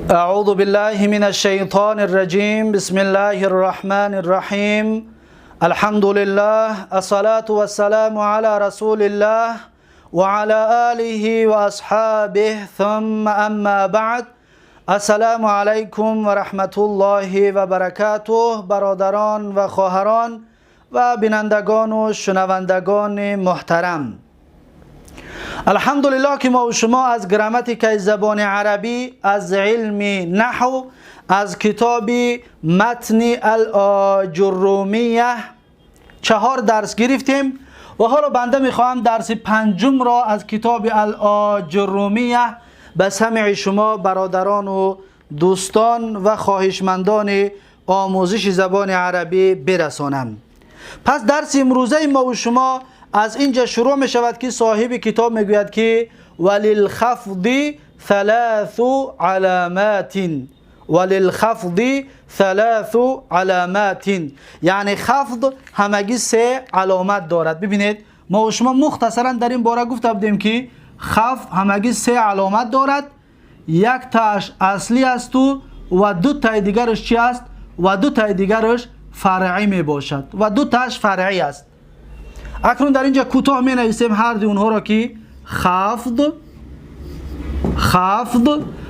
أعوذ بالله من الشيطان الرجيم. بسم الله الرحمن الرحيم. الحمد لله، الصلاة والسلام على رسول الله وعلى آله وأصحابه، ثم أما بعد. السلام علیکم و رحمت الله و برکاته. برادران و خواهران و بینندگان و شنوندگان محترم، الحمدلله که ما و شما از گراماتیک زبان عربی، از علم نحو، از کتاب متن الآجرومیه 4 درس گرفتیم و حالا بنده میخواهم درس پنجم را از کتاب الآجرومیه به سمع شما برادران و دوستان و خواهشمندان آموزش زبان عربی برسانم. پس درس امروزه ما و شما از اینجا شروع می شود که صاحب کتاب میگوید که وللخفض ثلاث علامات، وللخفض ثلاث علامات، یعنی خفض همگی 3 علامت دارد. ببینید، ما و شما مختصرا در این باره گفته بودیم که خفض همگی 3 علامت دارد. یک تاش اصلی است و 2 تای دیگرش چی است؟ و 2 تای دیگرش فرعی می باشد و 2 تاش فرعی است. اکنون در اینجا کوتاه می نویسیم هر دو اونها را که خفض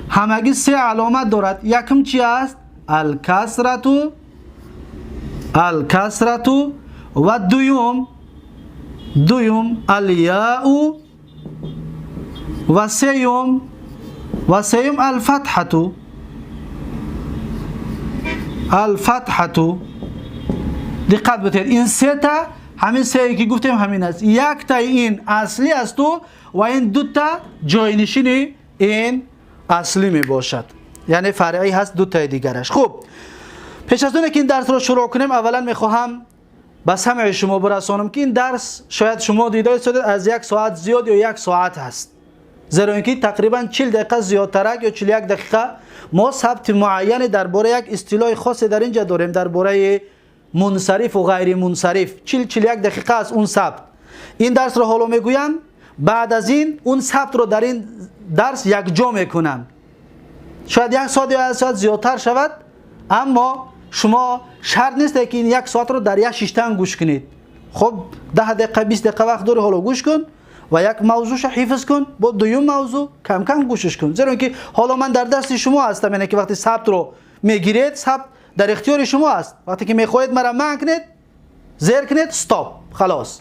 همگی 3 علامت دارد. یکم چی است؟ الکسرتو، الکسرتو، و دویم الیاء، و سیوم الفتحتو، الفتحتو. دقت بدهید، این 3 تا همین 3 که گفتیم همین است. یک تا این اصلی است و این 2 تا جاینشین این اصلی می باشد، یعنی فرعی هست 2 تا دیگرش. خب، پیش از اون که این درس رو شروع کنیم، اولا میخواهم به سمع شما برسانم که این درس شاید شما دیده استید از 1 ساعت زیاد یا 1 ساعت هست، زیرا اینکه تقریبا 40 دقیقه زیادترک یا 41 دقیقه ما ثبت معین درباره یک اصطلاح خاص در اینجا داریم، درباره منصرف و غیر منصرف. 41 دقیقه است اون ثبت. این درس رو حالا میگویم، بعد از این اون ثبت رو در این درس یک جا میکنم. شاید 1 ساعت یا 1 ساعت زیادتر شود، اما شما شرط نیست که این 1 ساعت رو در یک شیشتن گوش کنید. خب، 10 دقیقه 20 دقیقه وقت داری، حالا گوش کن و یک موضوعش حفظ کن، با دویم موضوع کم کم گوشش کن، زیرا اینکه حالا من در دست شما هستم. یعنی که وقتی ثبت رو میگیرید، ثبت در اختیار شما است. وقتی که میخواهید مرا منع کنید، زیر کنید stop، خلاص،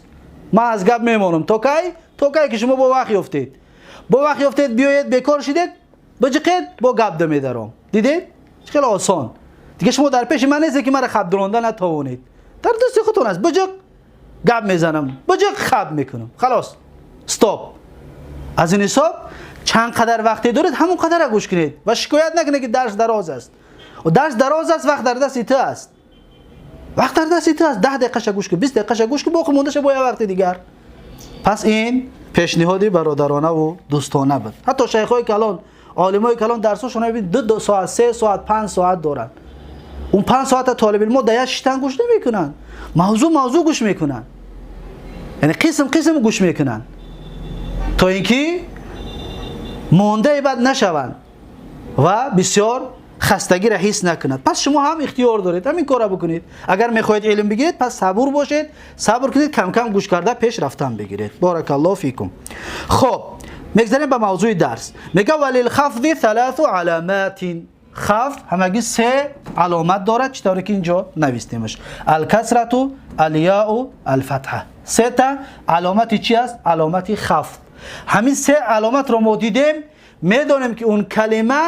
من از گپ میمانم تا کی؟ تا کی که شما با وقت یافتید، با وقت یافتید بیاید بیکار شدید بجقید با گپ دمی دارم. دیدید خیلی آسان دیگه. شما در پیش من نیست که مرا خب درانده نتوانید، در دست خودتون است. بجق گپ میزنم، بجق خب میکنم، خلاص stop. از این حساب چند قدر وقتی دارید همون قدر گوش کنید و شکایت نکنید که درس دراز است. و درس دراز است، وقت در دست تو است، وقت در دست تو است. 10 دقیقه گوش کن، 20 دقیقه گوش کن، باقی مونده با یه وقت دیگر. پس این پیشنهادی برادرانه و دوستانه بود. حتی شیخای کلان، عالمای کلان درساشون ببین 2 ساعت، 3 ساعت، 5 ساعت دارن. اون 5 ساعت طالب علم در یک شیشتن گوش نمیکنن، موضوع موضوع گوش میکنن، یعنی قسم قسم گوش میکنن تا اینکه مونده بد نشوند و بسیار خستگی را حس نکند. پس شما هم اختیار دارید همین کارا بکنید. اگر میخواهید علم بگیرید، پس صبور باشید، صبر کنید، کم کم گوش کرده پیش رفتن بگیرید. بارک الله فیکم. خب، میگذریم به موضوع درس. میگه وللخفض ثلاث علامات. خفض همگی 3 علامت دارد، چطوری که اینجا نویستیمش: الکسرة، الیاء، الفتحه. 3 تا علامت چی است؟ علامت خفض. همین 3 علامت رو ما دیدیم، میدانیم که اون کلمه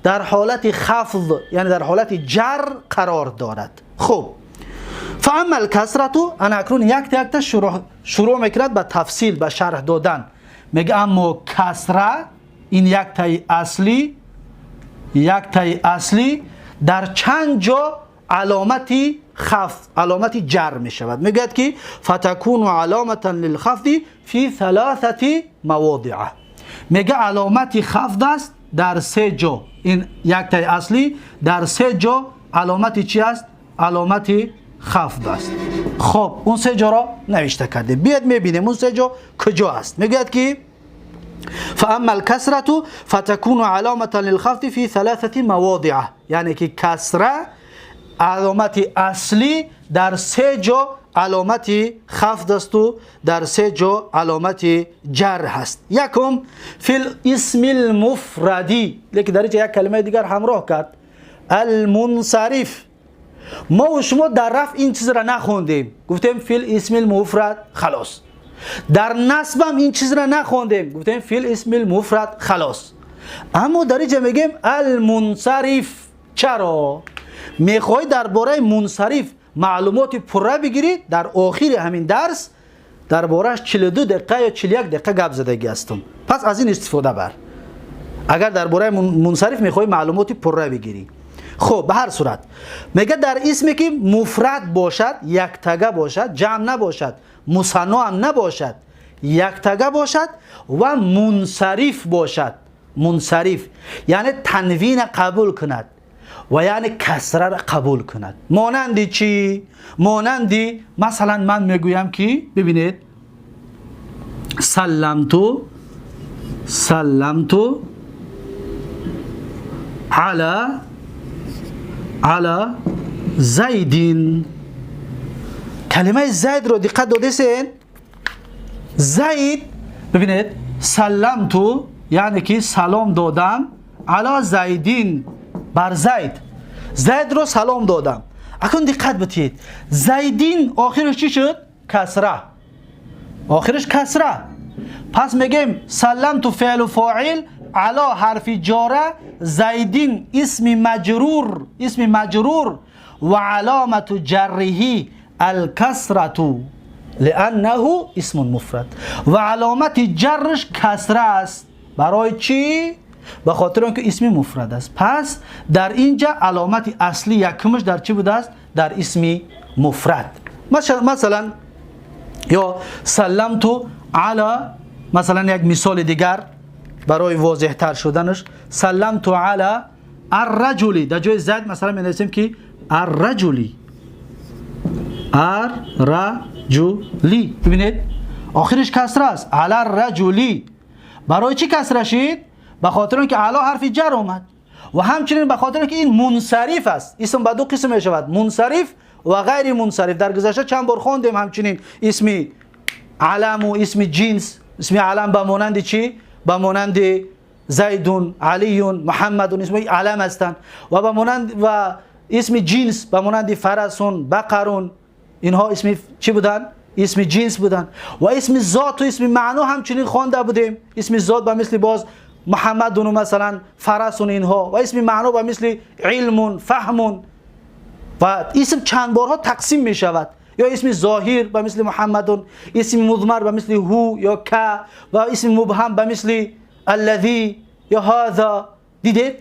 در حالت خفض، یعنی در حالت جر قرار دارد. خب، فاما الکسرة، انا اکنون یک تا یک تا شروع میکند به تفصیل، به شرح دادن. میگه اما کسره، این یک تای اصلی، یک تای اصلی در چند جا علامت خفض، علامت جر می شود. میگوید که فتكون علامة للخفض في ثلاثة مواضع. میگه علامت خفض است در 3 جا. این یک تای اصلی در 3 جا علامت چی است؟ علامت خفض است. خب، اون 3 جا را نوشته کرده. بیاد میبینیم اون 3 جا کجا است. میگوید که فاما الكسرة فتكون علامة للخفض في ثلاثة مواضع، یعنی که کسره علامت اصلی در سه جا علامت خفض است و در سه جا علامت جر هست. یکم فی الاسم المفردی، لیکن در اینجا یک کلمه دیگر همراه کرد، المنصرف. ما و شما در رفع این چیز را نخوندیم، گفتیم فی الاسم المفرد خلاص. در نصب هم این چیز را نخوندیم، گفتیم فی الاسم المفرد خلاص. اما در اینجا میگیم المنصرف. چرا؟ میخوای درباره منصرف معلومات پره بگیری، در آخر همین درس دربارهش 42 دقیقه یا 41 دقیقه گپ زدگی هستم، پس از این استفاده بر اگر درباره منصرف میخوای معلومات پره بگیری. خب به هر صورت میگه در اسمی که مفرد باشد، یک تگه باشد، جمع نباشد، مثنا هم نباشد، یک تگه باشد و منصرف باشد. منصرف یعنی تنوین قبول کند و یعنی کسره را قبول کند. مانند چی؟ مانند مثلا من میگویم که ببینید سلمت، سلمت علی زیدین. کلمه زید رو دقت دادید؟ زید، ببینید سلمت یعنی که سلام دادم، علی زیدین بر زید، زید رو سلام دادم. اکنون دقت بدید، زیدین آخرش چی شد؟ کسره، آخرش کسره. پس میگیم سلمت فعل و فاعل، علی حرف جاره، زیدین اسم مجرور، اسم مجرور و علامت جره الکسرة لانه اسم مفرد، و علامت جرش کسره است. برای چی؟ به خاطر اینکه اسم مفرد است. پس در اینجا علامت اصلی یکمش در چی بوده است؟ در اسم مفرد. مثلا یا سلمت علی، مثلا یک مثال دیگر برای واضح تر شدنش، سلمت علی الرجل، در جای زید مثلا می نویسیم که الرجلی، الرجلی. ببینید آخرش کسره است، علی الرجلی. برای چی کسره شد؟ به خاطر اینکه علی حرف جر آمد و همچنین به خاطر اینکه این منصرف است. اسم به دو قسم می شود، منصرف و غیر منصرف. در گذشته چند بار خواندیم همچنین اسم علم و اسم جنس. اسم علم به مانند چی؟ به مانند زیدون، علیون، محمدون، اسم علم هستند. و به مانند و اسم جنس به مانند فرسون، بقرون، اینها اسم چی بودن؟ اسم جنس بودن. و اسم ذات و اسم معنا همچنین خوانده بودیم. اسم ذات به مثل باز محمدون و مثلا فرسون اینها، و اسم معنا به مثل علم، فهم. و اسم چند بارها تقسیم می شود. یا اسم ظاهر به مثل محمدون، اسم مضمر به مثل هو یا ک، و اسم مبهم به مثل الذی یا هذا. دیدید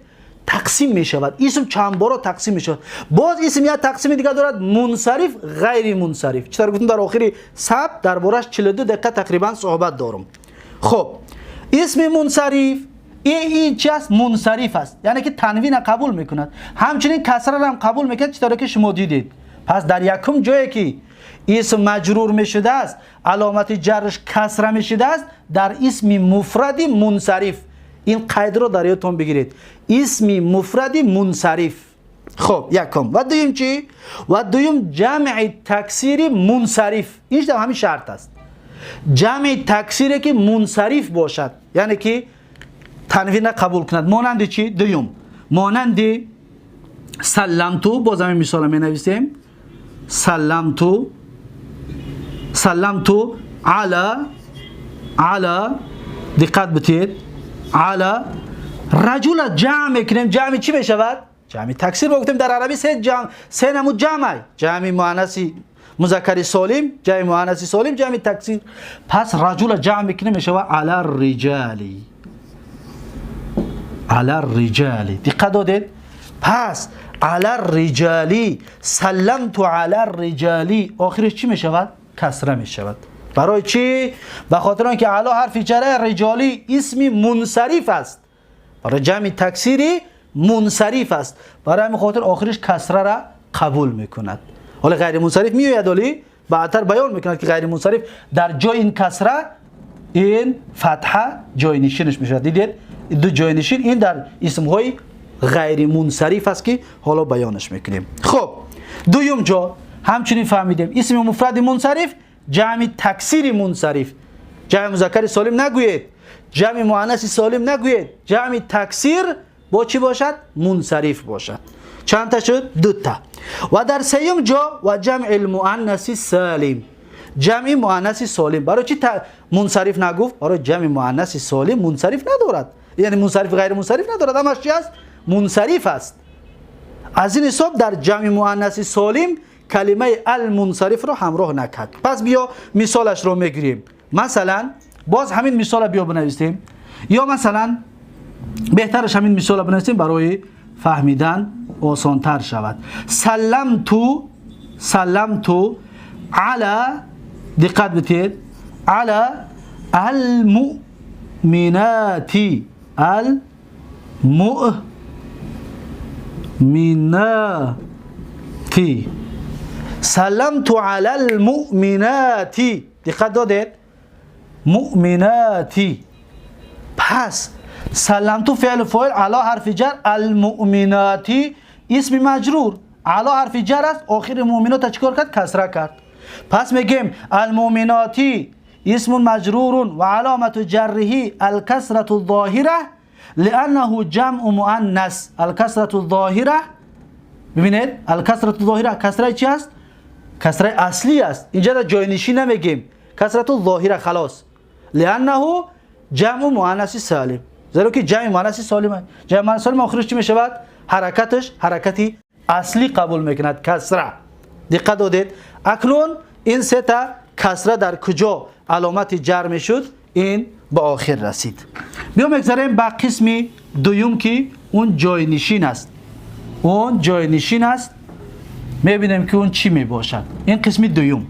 تقسیم می شود، اسم چند بارها تقسیم می شود. باز اسم یک تقسیم دیگه دارد، منصرف، غیر منصرف. چطور گفتم در آخر سب دربارش 42 دقیقه تقریبا صحبت دارم. خب اسم منصرف این چی است؟ منصرف است، یعنی که تنوین قبول میکند، همچنین کسره را هم قبول میکند، چطور که شما دیدید. پس در یکم جایی که اسم مجرور میشده است، علامت جرش کسره میشده است، در اسم مفرد منصرف. این قید رو در یادتون بگیرید، اسم مفرد منصرف. خب یکم. و دویم چی؟ و دویم جمع تکسیر منصرف. این هم همین شرط است، جمع تکسیری که منصرف باشد، یعنی که تنوین قبول کند. مانند چی؟ دویم مانند سلمتو، باز همین مثال می نویسیم، سلمتو، سلمتو علی، علی، دقت بدید، علی رجل جمع میکنیم. جمع چی میشود؟ جمع تکسیر. گفتیم در عربی سه جمع، سه نمود جمع، جمع مؤنث مذکر سالم، جمع مؤنث سالم، جمع تکسیر. پس رجل جمع میکنیم میشود علی الرجالی، علی الرجالی. دقت دادید؟ پس علی الرجالی، سلمت علی الرجالی، آخرش چی میشود؟ کسره میشود. برای چی؟ به خاطر اینکه علی حرف جره، رجالی اسم منصرف است، برای جمع تکسیری منصرف است، برای همین خاطر آخرش کسره را قبول میکند. حالا غیر منصرف میآید، ولی بعدتر بیان میکند که غیر منصرف در جای این کسره ин фатҳа ҷойнишинаш мешавад. Дидед, ду ҷойнишин ин дар исмҳои ғайримунсариф аст, ки ҳоло баёнаш мекунем. Хуб, дуюм ҷо ҳамчунин фаҳмидем: исми муфради мунсариф, ҷамъи таксири мунсариф. Ҷамъи музаккари солим нагӯед, ҷамъи муаннаси солим нагӯед, ҷамъи таксир бо чӣ бошад? Мунсариф бошад. Чанд та шуд? Дута. Ва дар сеюм ҷо ва ҷамъи муаннаси салим, ҷамъи муаннаси солим. Барои чӣ мунсариф нагуфт? Барои ҷамъи муаннаси солим мунсариф надорад, яъне мунсариф, ғайри мунсариф надорад, ҳамаш чи аст? Мунсариф аст. Аз ин ҳисоб дар ҷамъи муаннаси солим калимаи алмунсарифро ҳамроҳ накард. Пас биё, мисолашро мегирем. Масалан, боз ҳамин мисола биё бинависем, ё масалан, беҳтараш ҳамин мисола бинависем, барои фаҳмидан осонтар шавад. Салламту, салламту ала, диққат битед, ала алмуъминати, алмуъминати. Салламту ала алмуъминати. Диққат додед? Муъминати. Пас салламту феълу фоил, ала ҳарфи ҷар, алмуъминати исми маҷрур, ала ҳарфи ҷар аст. Охири муъминота чӣ кор кард? Касра кард. Пас мегем: алмуъминати исмун маҷрурун ва аломату ҷарриҳи алкасрату зоҳира лианнаҳу ҷамъу муаннас. Алкасрату зоҳира, бибинед, алкасрату зоҳира касраи чи аст? Касраи аслӣ аст. Инҷа ҷойнишин намегем, касрату зоҳира, халос. Лианнаҳу ҷамъу муаннаси салим, зеро ки ҷамъи муаннаси солим. Ҷамъи муаннаси солим охираш чӣ мешавад? Ҳаракаташ ҳаракати аслӣ қабул мекунад, касра. Диққат додед? Акнун ин сета касра дар куҷо аломати ҷар мешуд, ин ба охир расид. Биё, мегзарем ба қисми дуюм, ки он ҷойнишин аст. Он ҷойнишин аст. Мебинем, ки он чӣ мебошад. Ин қисми дуюм,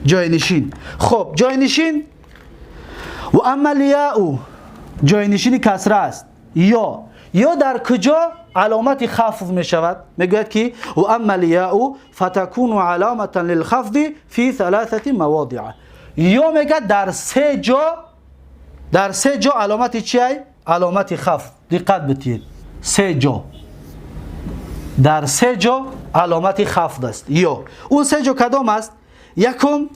ҷойнишин. Хуб, ҷойнишин. Ва амма лияу, ҷойнишини касра аст. Ё дар куҷо аломати хафз мешавад? Мегӯяд, ки ва амма лияу фатакуну аломатан лилхафзи фи саласати маводиа. Ё мегӯяд, дар се ҷо, дар се ҷо аломати чиай? Аломати хафз. Диққат битиед, се ҷо, дар се ҷо аломати хафз аст. Ё он се ҷо кадом аст? Якум,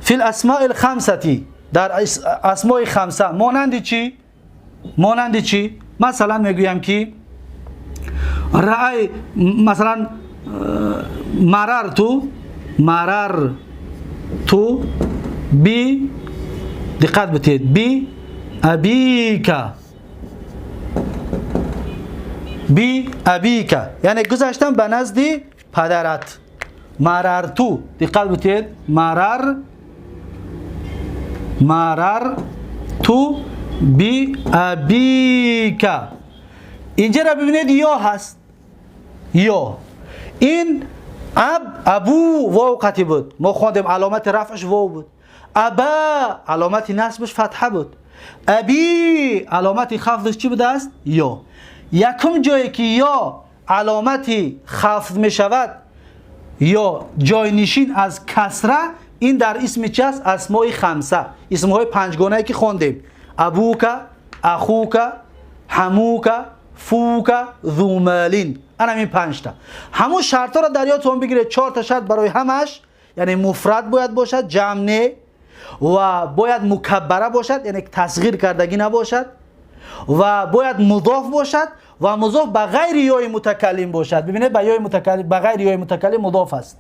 фил асмои лхамсати, дар асмои хамса. Монанди чӣ? Монанди чӣ? Масалан, мегӯям, ки раай, масалан, марарту, марарту би, диққат битиед, би абика, би абика, яъне гузаштам ба назди падарат. Марарту, диққат битиед, марарту би абика. Инҷара бибинед, ё ҳаст. Ё ин аб, абу вов қатӣ буд, мо хондем, аломати рафъш вов буд. Аба аломати насбаш фатҳа буд. Аби аломати хафзш чӣ будааст? Ё. Якум ҷое ки ё аломати хафз мешавад ё ҷойнишин аз касра, ин дар исми чи аст? Асмои хамса, исмҳои панҷгонае, ки хондем: абука, ахука, ҳамука, фука, зумалин. Ана ин панҷта. Ҳамун шартҳоро дар ёдтон бигиред, чорта шарт барои ҳамаш, яъне муфрад бояд бошад, ҷамъ не, ва бояд мукаббара бошад, яъне тасғир кардагӣ набошад, ва бояд музоф бошад ва музоф ба ғайри ёи мутакаллим бошад. Бибинед, ба ёи мутакаллим, ба ғайри ёи мутакаллим музоф аст.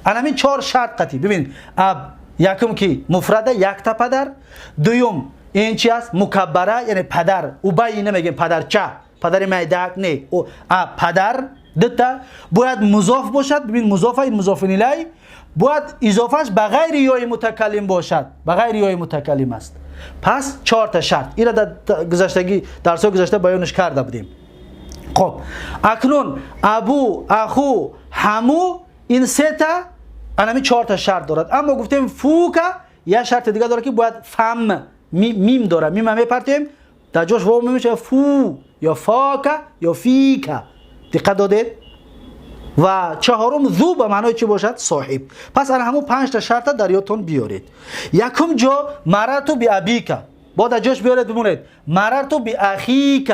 Анамин чор шарт қатӣ. Бибинед, аб, якум ки муфрада, якта падар. Дуюм, ин чи аст? Мукаббара, яъне падар убайи намегем, падарча, падари майдак не, а падар дута. Бояд музоф бошад. Бибин, музофа, ин музофун илай, бояд изофааш ба ғайри ёи мутакаллим бошад, ба ғайри ёи мутакаллим аст. Пас чорта шарт. Ира дар гузаштагӣ, дарсҳои гузашта баёнаш карда будем. Хоб, акнун абу, аху, ҳаму, ин сета анами чорта шарт дорад. Аммо гуфтем, фука як шарти дига дорад, ки бояд фам, мим дорад. Мима мепартем, дар ҷош вов мешавад, фу ё фока ё фика. Диққат додед? و چهارم ذو به معنای چی باشد؟ صاحب. پس الان همون 5 تا شرط در یادتون بیارید. یکم جا مررت بابیک، بعد جاش بیارید بمونید مررت باخیک،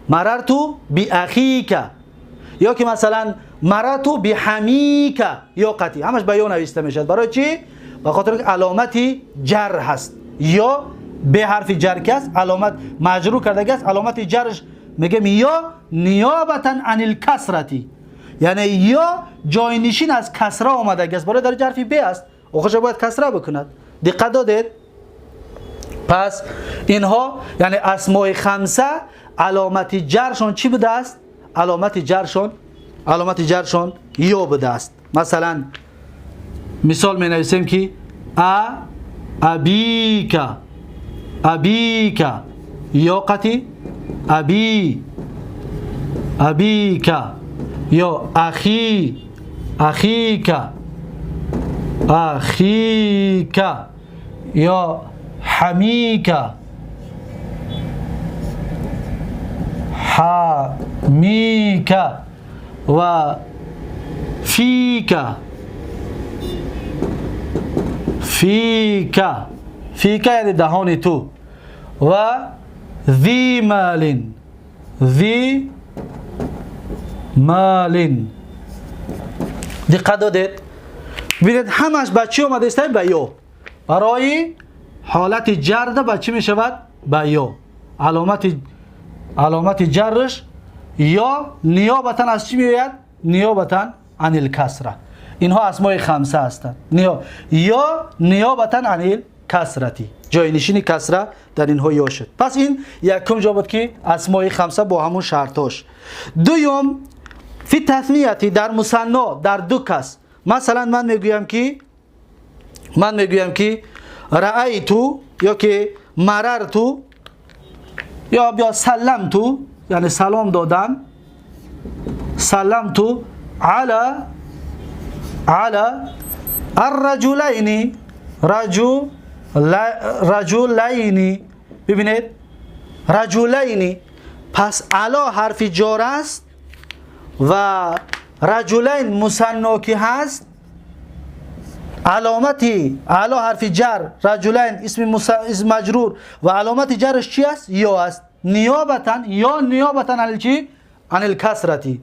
مررت باخیک، یا که مثلا مررت بحمیک یا قطی، همش به یا نوشته میشد. برای چی؟ به خاطر اینکه علامت جر هست، یا به حرف جر که است علامت مجرور کرده است، علامت جرش میگم یا نیابتا عن الکسرتی، یعنی یا جاینشین از کسره آمده است، برای در حرف ب است، آخرش باید کسره بکند. دقت دادید؟ پس اینها یعنی اسماء خمسه علامت جرشون چی بوده است؟ علامت جرشون یا بوده است. مثلا مثال می نویسیم که ا ابیک، ابیک یا قطی ابی، ابیک، یا اخی، اخیک، اخیک، یا حمیک، حمیک، و فیک، فیک، فیک یعنی دهان تو، و ذی مال، ذی مال. دقت دادید؟ ببینید همش به چی آمده است؟ به یا. برای حالت جرد به چی می شود؟ به یا. علامت جرش یا نیابتا از چی می آید؟ نیابتا عن الکسره. اینها اسماء خمسه هستند. یا نیابتا عن الکسرتی، جاینشین کسره در اینها یا شد. پس این یکم جا بود که اسماء خمسه با همون شرطاش. دوم فی تثنیتی، در مثنا، در دو کس. مثلا من میگویم که رأیتو، یا که مررتو، یا بیا سلمتو، یعنی سلام دادم، سلمتو علی الرجلین، رجلین. ببینید رجلین، پس علی حرف جار است و رجلین مثنا که هست، علامتی علی حرف جر، رجلین اسم مجرور و علامت جرش چی است؟ یا است. نیابتا یا نیابتا عن چی؟ عن الکسرتی.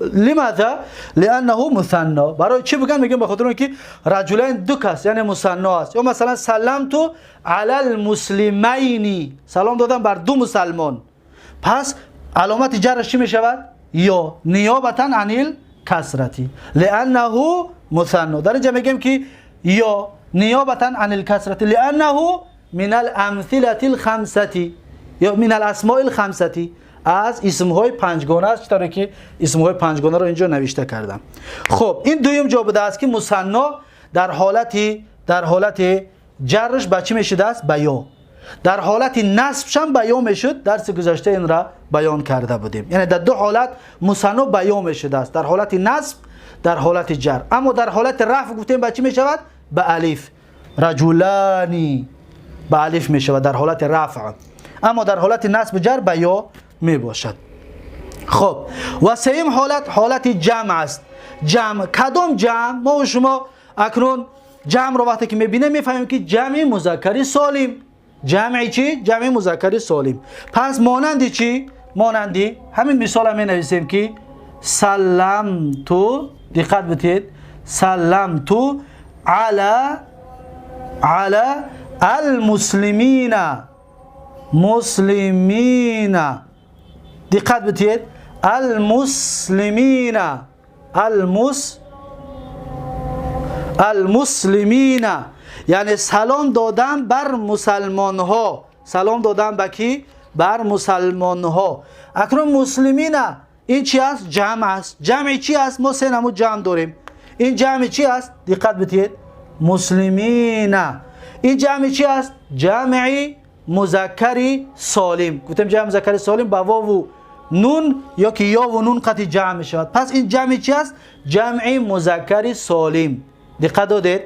لماذا؟ لانه مثنا. برای چی بگم؟ میگم به خاطر اینکه رجلین دو کس یعنی مثنا است. یا مثلا سلمت علی المسلمین، سلام دادم بر دو مسلمان، پس علامت جرش چی میشود؟ یا نیابتا عن الکسرتی لانه مثنا. در اینجا میگیم که یا نیابتا عن الکسرتی لانه من الامثله الخمسه یا من الاسماء الخمسه، از اسمهای پنجگانه است، چطوری که اسمهای پنجگانه رو اینجا نوشته کردم. خب این دویم جا بوده است که مثنا در حالت جرش به چی میشده است؟ به یا. در حالت نصبش هم به یا میشد، درس گذشته این را بیان کرده بودیم. یعنی در دو حالت مثنا به یا میشده است، در حالت نصب، در حالت جر. اما در حالت رفع گفتیم به چی میشود؟ به الف. رجلانی به الف میشود در حالت رفع، اما در حالت نصب جر به یا می باشد. خب و سیم حالت، حالت جمع است. جمع کدام جمع؟ ما و شما اکنون جمع رو وقتی که میبینیم میفهمیم که جمع مذکری سالم. جمع چی؟ جمع مذکری سالم. پس مانند چی؟ مانند همین مثال هم می نویسیم که سلمتو، دقت بدید، سلمتو علی المسلمین، مسلمین، دقت بدید، المسلمین، المسلمین، یعنی سلام دادن بر مسلمان ها. سلام دادن به کی؟ بر مسلمان ها. اکنون مسلمین این چی است؟ جمع است. جمع چی است؟ ما سه نمود جمع داریم. این جمع چی است؟ دقت بدید، مسلمین. این جمع چی است؟ جمع مذکری سالم. گفتیم جمع مذکری سالم با واو و نون یا که یا و نون قطعی جمع می شود. پس این جمع چی است؟ جمع مذکری سالم. دقت دادید؟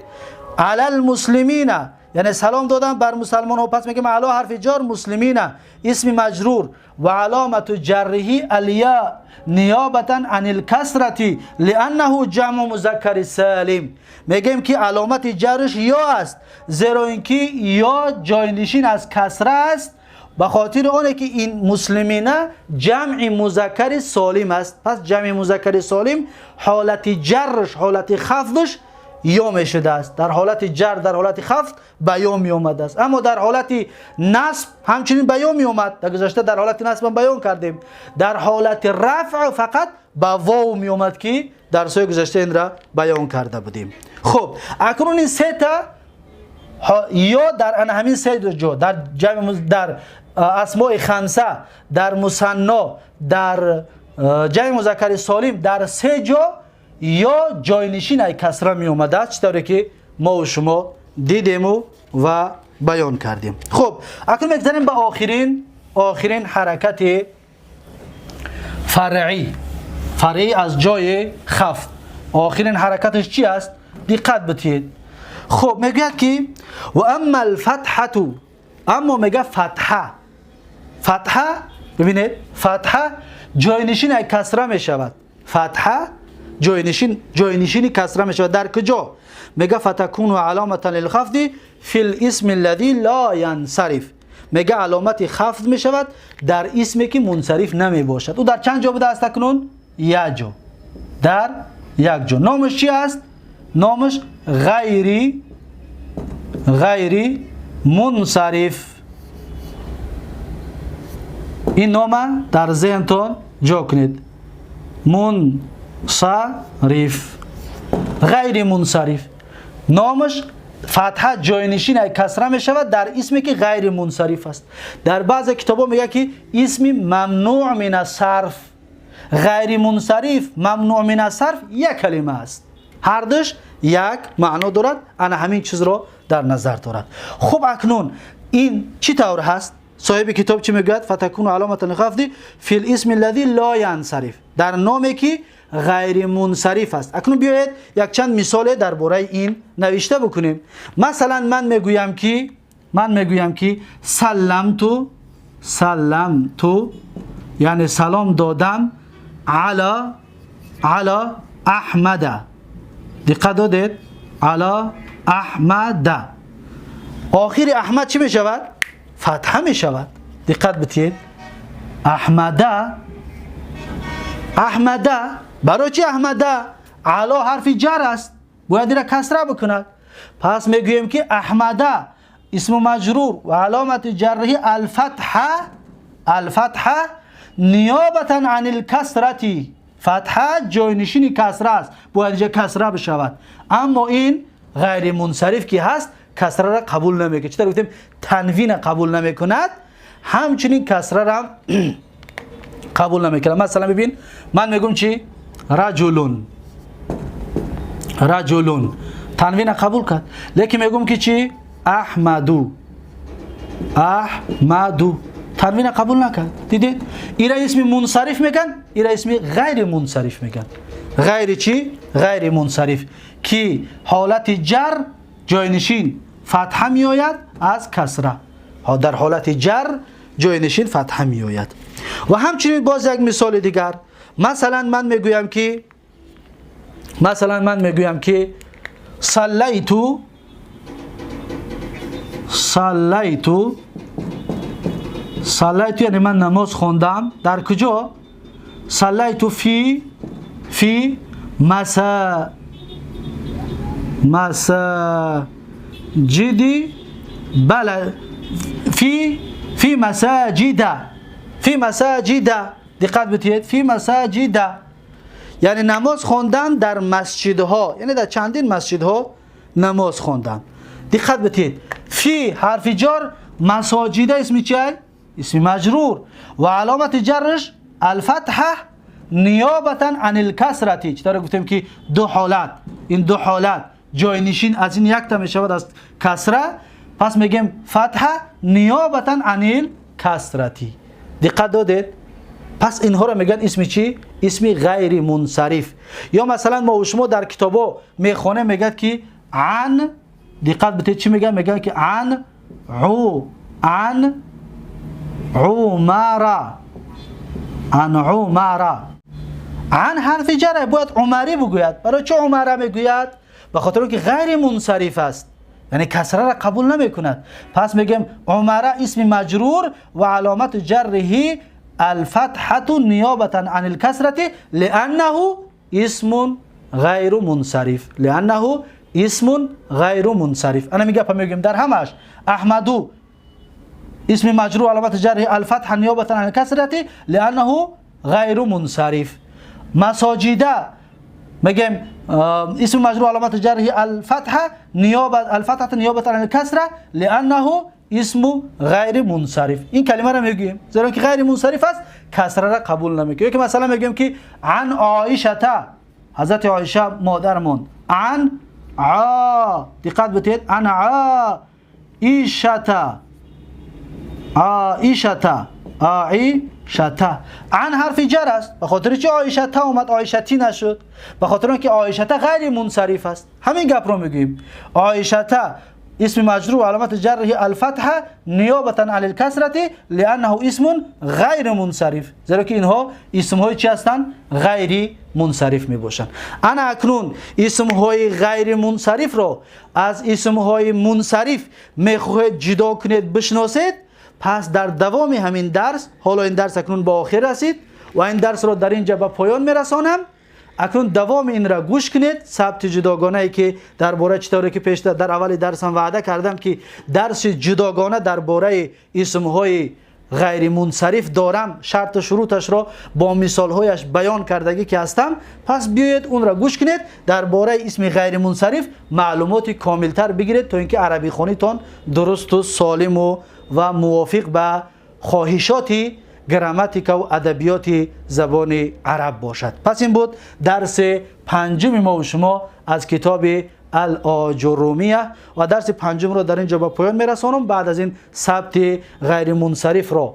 علی المسلمین یعنی سلام دادن بر مسلمان ها. پس میگیم علی حرف جار، مسلمین اسم مجرور و علامت جره الیا نیابتا عن الکسرة لانه جمع مذکر سالم. میگیم که علامت جرش یا است، زیرا اینکه یا جاینشین از کسره است، به خاطر آنه که این مسلمین جمع مذکر سالم است. پس جمع مذکر سالم حالت جرش، حالت خفضش یا میشده است. در حالت جر، در حالت خفض به یا می آمده است. اما در حالت نصب همچنین به یا می آمد. در گذشته در حالت نصب هم بیان کردیم. در حالت رفع فقط به واو می آمد که در سوی گذشته این را بیان کرده بودیم. خب، اکنون این سه تا یا در ان همین سه جا، در جمع، در اسماء خمسه، در مثنا، در جمع مذکر سالم، در سه جا یا جاینشین ای کسره می اومده است، چطوری که ما و شما دیدیم و بیان کردیم. خب، اکنون میگذریم به آخرین حرکت فرعی از جای خفض. آخرین حرکتش چی است؟ دقت بتید. خب، میگوید که و اما الفتحه، اما میگه فتحه. فتحه، ببینید، فتحه جاینشین کسره می شود. فتحه جاینشین کسره می شود. در کجا؟ میگه فتكون علامه للخفض في الاسم الذي لا ينصرف. میگه علامت خفض می شود در اسمی که منصرف نمی باشد. او در چند جا بوده است اکنون؟ یک جا، در یک جا. نامش چی است؟ نامش غیری منصرف. این نام در ذهنتان جا کنید. منصرف، غیر منصرف. نامش فتحه جاینشین کسره می شود در اسمی که غیر منصرف است. در بعض کتابا میگه که اسم ممنوع من الصرف. غیر منصرف، ممنوع من الصرف یک کلمه است، هر دوش یک معنا دارد. انا همین چیز را در نظر دارد. خب، اکنون این چی طور هست؟ صاحب کتاب چی میگوید؟ فتكون علامه الخفض في الاسم الذي لا ينصرف، در نامی که غیر منصرف است. اکنون بیایید یک چند مثال درباره این نوشته بکنیم. مثلا من میگویم که سلمت، سلمت یعنی سلام دادم، علی احمد. دقت دادید؟ علی احمد. آخر احمد چی می شود؟ فتحه می شود. دقت بتید. احمد، احمد. برای چی احمد؟ علی حرف جر است، باید را کسره بکند. پس میگوییم که احمد اسم مجرور و علامت جره الفتحه، الفتحه نیابتا عن الکسرة. فتحه جاینشین کسره است، باید اینجا کسره بشود. اما این غیر منصرف که هست، کسره را قبول نمیکنه. چطور گفتیم تنوین قبول نمیکند، همچنین کسره را قبول نمیکنه. مثلا ببین، من میگم چی؟ رجلون. رجلون تنوین قبول کرد، لیکن میگم که چی؟ احمدو. احمدو تنوین قبول نکرد. دیدید؟ ایرا اسم منصرف میگن، ایرا اسم غیر منصرف میگن. غیر چی؟ غیر منصرف که حالت جر جاینشین فتحه میآید از کسره. در حالت جر جاینشین فتحه میآید. و همچنین باز یک مثال دیگر. مثلا من میگویم که صلیت، صلیت، صلیت یعنی من نماز خوندم. در کجا؟ صلیت في مساجد بله في مساجد، في مساجد. دقت بتید، في مساجد یعنی نماز خواندن در مسجدها، یعنی در چندین مسجدها نماز خواندن. دقت بتید، في حرف جار، مساجد اسم چیه؟ اسم مجرور و علامت جرش الفتحه نیابتا عن الکسرة. چطور گفتیم که دو حالت، این دو حالت جاینشین از این یک تا می شود از کسره، پس میگیم فتحه نیابتا عن الکسرة. دقت دادید؟ پس اینها را میگن اسم چی؟ اسم غیر منصرف. یا مثلا ما و شما در کتابا میخوانه، میگد که عن Диққат битед, чӣ мегӯяд? Мегӯяд, ки عن عُ عن عمر، عن عمر. عن ҳарфи ҷара, бояд عمری бигӯяд. Барои чӣ عمر мегӯяд? Ба хотир он ки ғайри мунсариф аст, яъне касраро қабул намекунад. Пас мегӯем: عمر اسم مجرور وعلامة جره الفتحة نيابة عن الكسرة لأنه اسم غير منصرف، لأنه اسم غير منصرف. Ана ҳами гапа мегӯем дар ҳамаш. أحمد اسم مجرور، علامة جره الفتحة نيابة عن الكسرة لأنه غير منصرف. مساجد мегем: اسم مجرور، علامة جره الفتحة نيابة الفتحة نيابة عن الكسرة لأنه اسم غير منصرف. Ин калимаро мегӯем, зеро ки ғайри мунсариф аст, касраро қабул намекунад. Ё ки масалан мегӯем, ки عن عائشة, ҳазрати Оиша модармон. عن عا, диққат битед, عن عائشة، عائشة، عائشة. عن ҳарфи ҷар аст. Ба хотири чи عائشة омад, عائشة нашуд? Ба хотири он ки عائشة ғайри мунсариф аст. Ҳамин гапро мегӯем: عائشة اسم مجرور، علامة جره الفتحة نيابة عن الكسرة لأنه اسم غير منصرف. Зеро ки инҳо исмҳои чи ҳастанд? Ғайри мунсариф мебошанд. Ана акнун исмҳои ғайри мунсарифро аз исмҳои мунсариф мехоҳед ҷудо кунед, бишносед. Пас дар давоми ҳамин дарс, ҳоло ин дарс акнун ба охир расид ва ин дарсро дар ин ҷа ба поён мерасонам. Акнун давоми инро гӯш кунед, сабти ҷудогонае, ки дар бораи чӣ тавре ки пешта дар аввали дарсам ваъда кардам, ки дарси ҷудогона дар бораи исмҳои ғайримунсариф дорам, шарту шуруташро бо мисолҳояш баён кардагӣ ки ҳастам. Пас биёед, онро гӯш кунед, дар бораи исми ғайримунсариф маълумоти комилтар бигиред, то ин ки арабихонитон дурусту солиму ва мувофиқ ба хоҳишоти грамматикаву адабиёти забони араб бошад. Пас ин буд дарси панҷуми мову шумо аз китоби Ал-Оҷурумия ва дарси панҷумро дар ин ҷо ба поён мерасонам. Баъд аз ин сабти ғайримунсарифро,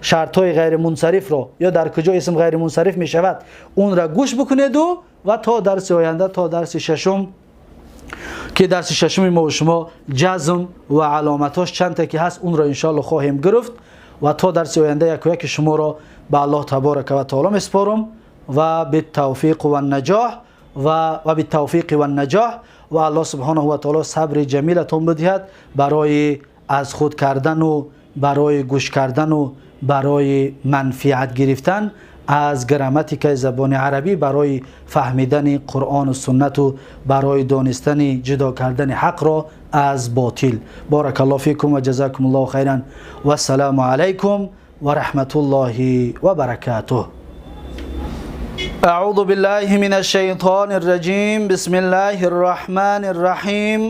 шартҳои ғайримунсарифро ё дар куҷо исм ғайримунсариф мешавад, онро гӯш бикунеду ва то дарси оянда, то дарси шашум, ки дарси шашуми мову шумо ҷазм ва аломатҳош чандта ки ҳаст, онро иншоалло хоҳем гирифт. Ва то дарси оянда яку яки шуморо ба Аллоҳ таборака ва таоло месупорам ва بالتوفيق والنجاح ва بالتوفيق والنجاح. Ва Аллоҳ субҳонаҳу ва таоло сабри ҷамилатон бидиҳад барои аз худ кардану барои гӯш кардану барои манфиат гирифтан аз грамматикаи забони арабӣ, барои фаҳмидани Қуръону суннату барои донистани ҷудо кардани ҳақро аз ботил. بارك الله فيكم وجزاكم الله خيرا والسلام عليكم ورحمة الله وبركاته. أعوذ بالله من الشيطان الرجيم. بسم الله الرحمن الرحيم.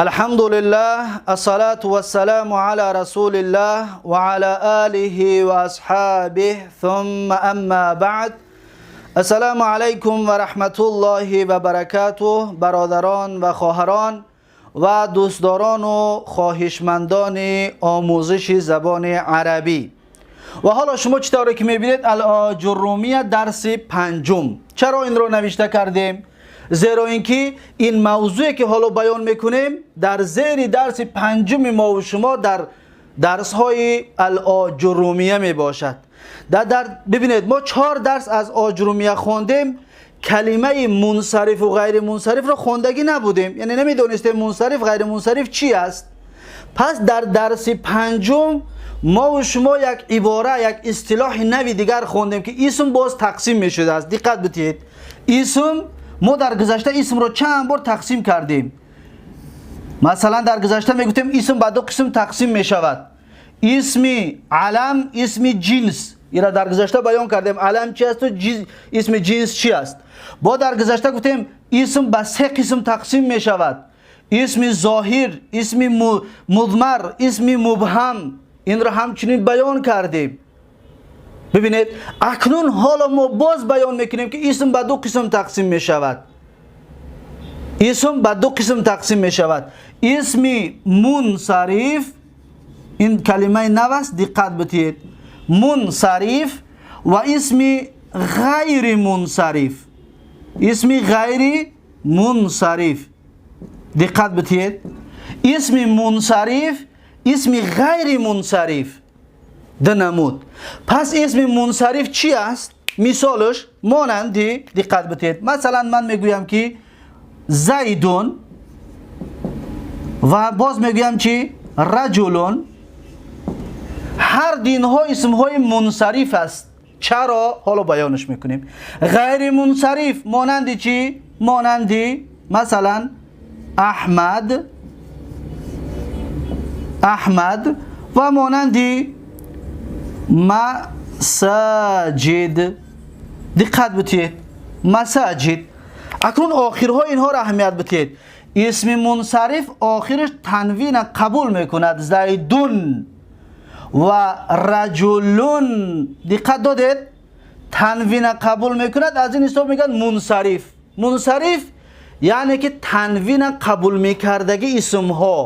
الحمد لله، الصلاة والسلام على رسول الله وعلى آله وأصحابه، ثم أما بعد. السلام عليكم ورحمة الله وبركاته. برادران و خواهران و دوستداران و خواهشمندان آموزش زبان عربی، و حالا شما چطوری که میبینید، الآجرومیه درس پنجم. چرا این رو نوشته کردیم؟ زیرا اینکه این موضوعی که حالا بیان میکنیم در زیر درس پنجم ما و شما در درس های الآجرومیه می باشد. در ببینید، ما چهار درس از آجرومیه خواندیم، کلمه منصرف و غیر منصرف را خواندگی نبودیم، یعنی نمیدونستیم منصرف، غیر منصرف چی است. پس در درس پنجم ما و شما یک عباره، یک اصطلاح نوی دیگر خوندیم که اسم باز تقسیم می شده است. دقت بتید، اسم ما در گذشته اسم رو چند بار تقسیم کردیم. مثلا در گذشته میگفتیم اسم به دو قسم تقسیم می شود: اسم علم، اسم جنس. ایرا در گذشته بیان کردیم، علم چی است و اسم جنس چی است. با در گذشته گفتیم اسم به سه قسم تقسیم می شود: اسم ظاهر، اسم مضمر، اسم مبهم. این را همچنین بیان کردیم. ببینید، اکنون حالا ما باز بیان میکنیم که اسم به دو قسم تقسیم می شود. اسم به دو قسم تقسیم می شود: اسم منصرف، این کلمه نو است، دقت بتید، منصرف و اسم غیر منصرف. اسم غیر منصرف. Диққат битиед, исми мунсариф, исми ғайри мунсариф ду намуд. Пас исми мунсариф чӣ аст? Мисолаш монанди, диққат битиед, масалан ман мегӯям ки зайдун ва боз мегӯям чи раҷулун. Ҳар динҳо исмҳои мунсариф аст. Чаро? Ҳоло баёнаш мекунем. Ғайри мунсариф монанди чӣ? Монанди масалан Аҳмад, Аҳмад ва монанди масаҷид. Диққат битиед, масаҷид. Акнун охирҳои инҳоро аҳамият битиед. Исми мунсариф охираш танвина қабул мекунад. Зайдун ва раҷулун, диққат додед, танвина қабул мекунад. Аз ин ҳисоб мегӯянд мунсариф. Мунсариф яъне ки танвина қабул мекардаги исмҳо.